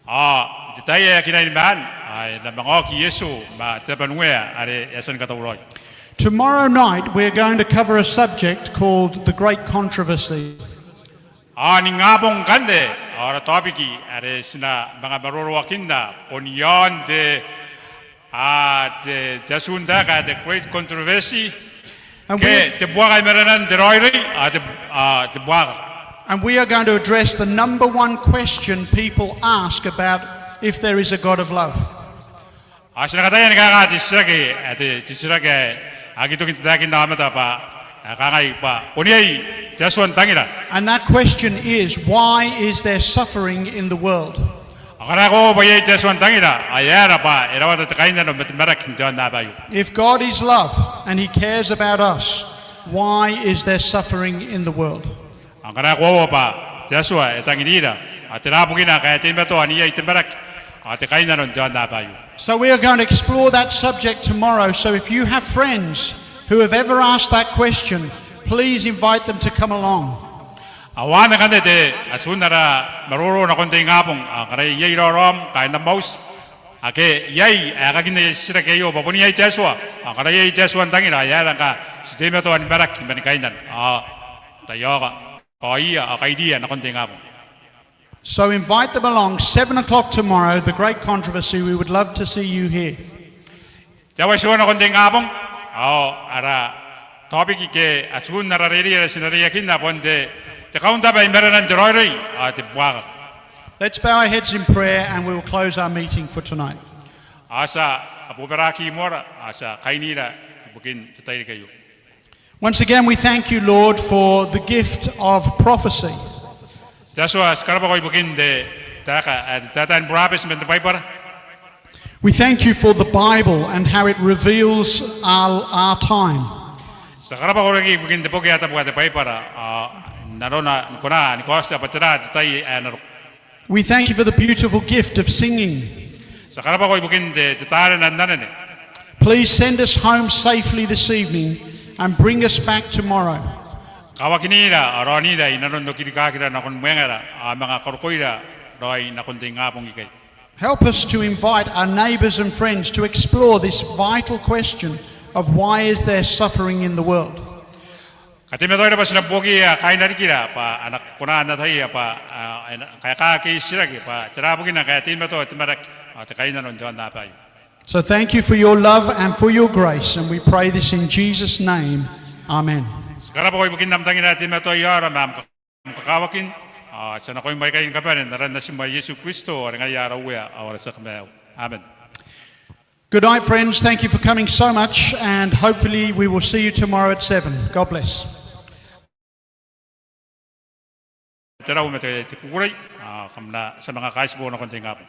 Ao n te tai ae aki nai ni maan, ao e na manga oki Iesu ma te aba n uea are e a tia ni katauraoi. Tomorrow night, we're going to cover a subject called the Great Controversy. Ao ningabong ngkanne, ao ara tobiki are ti na manga maroroakinna bon iaon te, a, te, te atun taeka, the Great Controversy. And ke we, te buaka i marenan te raoiroi, a, te, a, te buaka. And we are going to address the number one question people ask about if there is a God of love. Ao ti na kataia ni kaeka te titiraki, a, te, te titiraki ae aki toki n tataekinna aomata bwa, a, kangai bwa bon iai te Atua n tangira. And that question is, why is there suffering in the world? Ao ngkana e koaua bwa iai te Atua n tangira, ao e aera bwa e rawata te kainnano ma te maraki n te aonnaba aio? If God is love and he cares about us, why is there suffering in the world? Ao ngkana e koaua bwa te Atua e tangirira, ao tera bukina ngkai e teimatoa n iai te maraki ao te kainnano n te aonnaba aio? So we are going to explore that subject tomorrow. So if you have friends who have ever asked that question, please invite them to come along. Ao anne ngkanne te atun ara maroro nakon te ingabong, ao ngkana iai raoraom, kaain am auti, ake iai ae kakinna te titiraki aio bwa bon iai te Atua, ao ngkana iai te Atua n tangira, ao e aera ngkai ti teimatoa ni maraki ma ni kainnano? Ao taiaoka, kaoia, ao kairiia nakon te ingabong. So invite them along, seven o'clock tomorrow, the Great Controversy. We would love to see you here. Te aoa itiua nakon te ingabong, ao ara tobiki ke atun ara reirei are ti na reiakinna bon te, te kauntaba i marenan te raoiroi, ao te buaka. Let's bow our heads in prayer and we will close our meeting for tonight. Ao ti a kabobaraki moara, ao ti a kainira ibukin te tairiki aio. Once again, we thank you, Lord, for the gift of prophecy. Te Atua, ti karabwako ibukin te taeka, a, te taetae ni burabeti man te Baibara. We thank you for the Bible and how it reveals our, our time. Ti karabwako riki ibukin te boki ae tabu ae te Baibara, a, nanona ni kona ni kaotia bwa tera te tai ae na roko. We thank you for the beautiful gift of singing. Ti karabwako ibukin te, te tarena n anene. Please send us home safely this evening and bring us back tomorrow. Kawakinira, ao raonira i nanon okirikakira nakon mwengara, ao manga karokoira raoi nakon te ingabong ikai. Help us to invite our neighbours and friends to explore this vital question of why is there suffering in the world. Kateimatoaira bwa ti na buokiia kaain rikira bwa a na kona n ataia bwa, a, e na kaeka te titiraki bwa tera bukina ngkai e teimatoa te maraki ao te kainnano n te aonnaba aio. So thank you for your love and for your grace, and we pray this in Jesus' name. Amen. Ti karabwako ibukin am tangira ae teimatoa iaora ma am kakawakin, ao ti a nakoim aikai ni kabane n aran Natim ae Iesu Kristo are ngaia ara Uea ao ara tia Kamaiu. Amen. Good night, friends. Thank you for coming so much, and hopefully we will see you tomorrow at seven. God bless. Te rau ma te, te kukurei, ao kam na, ti a manga kaitibo nakon te ingabong.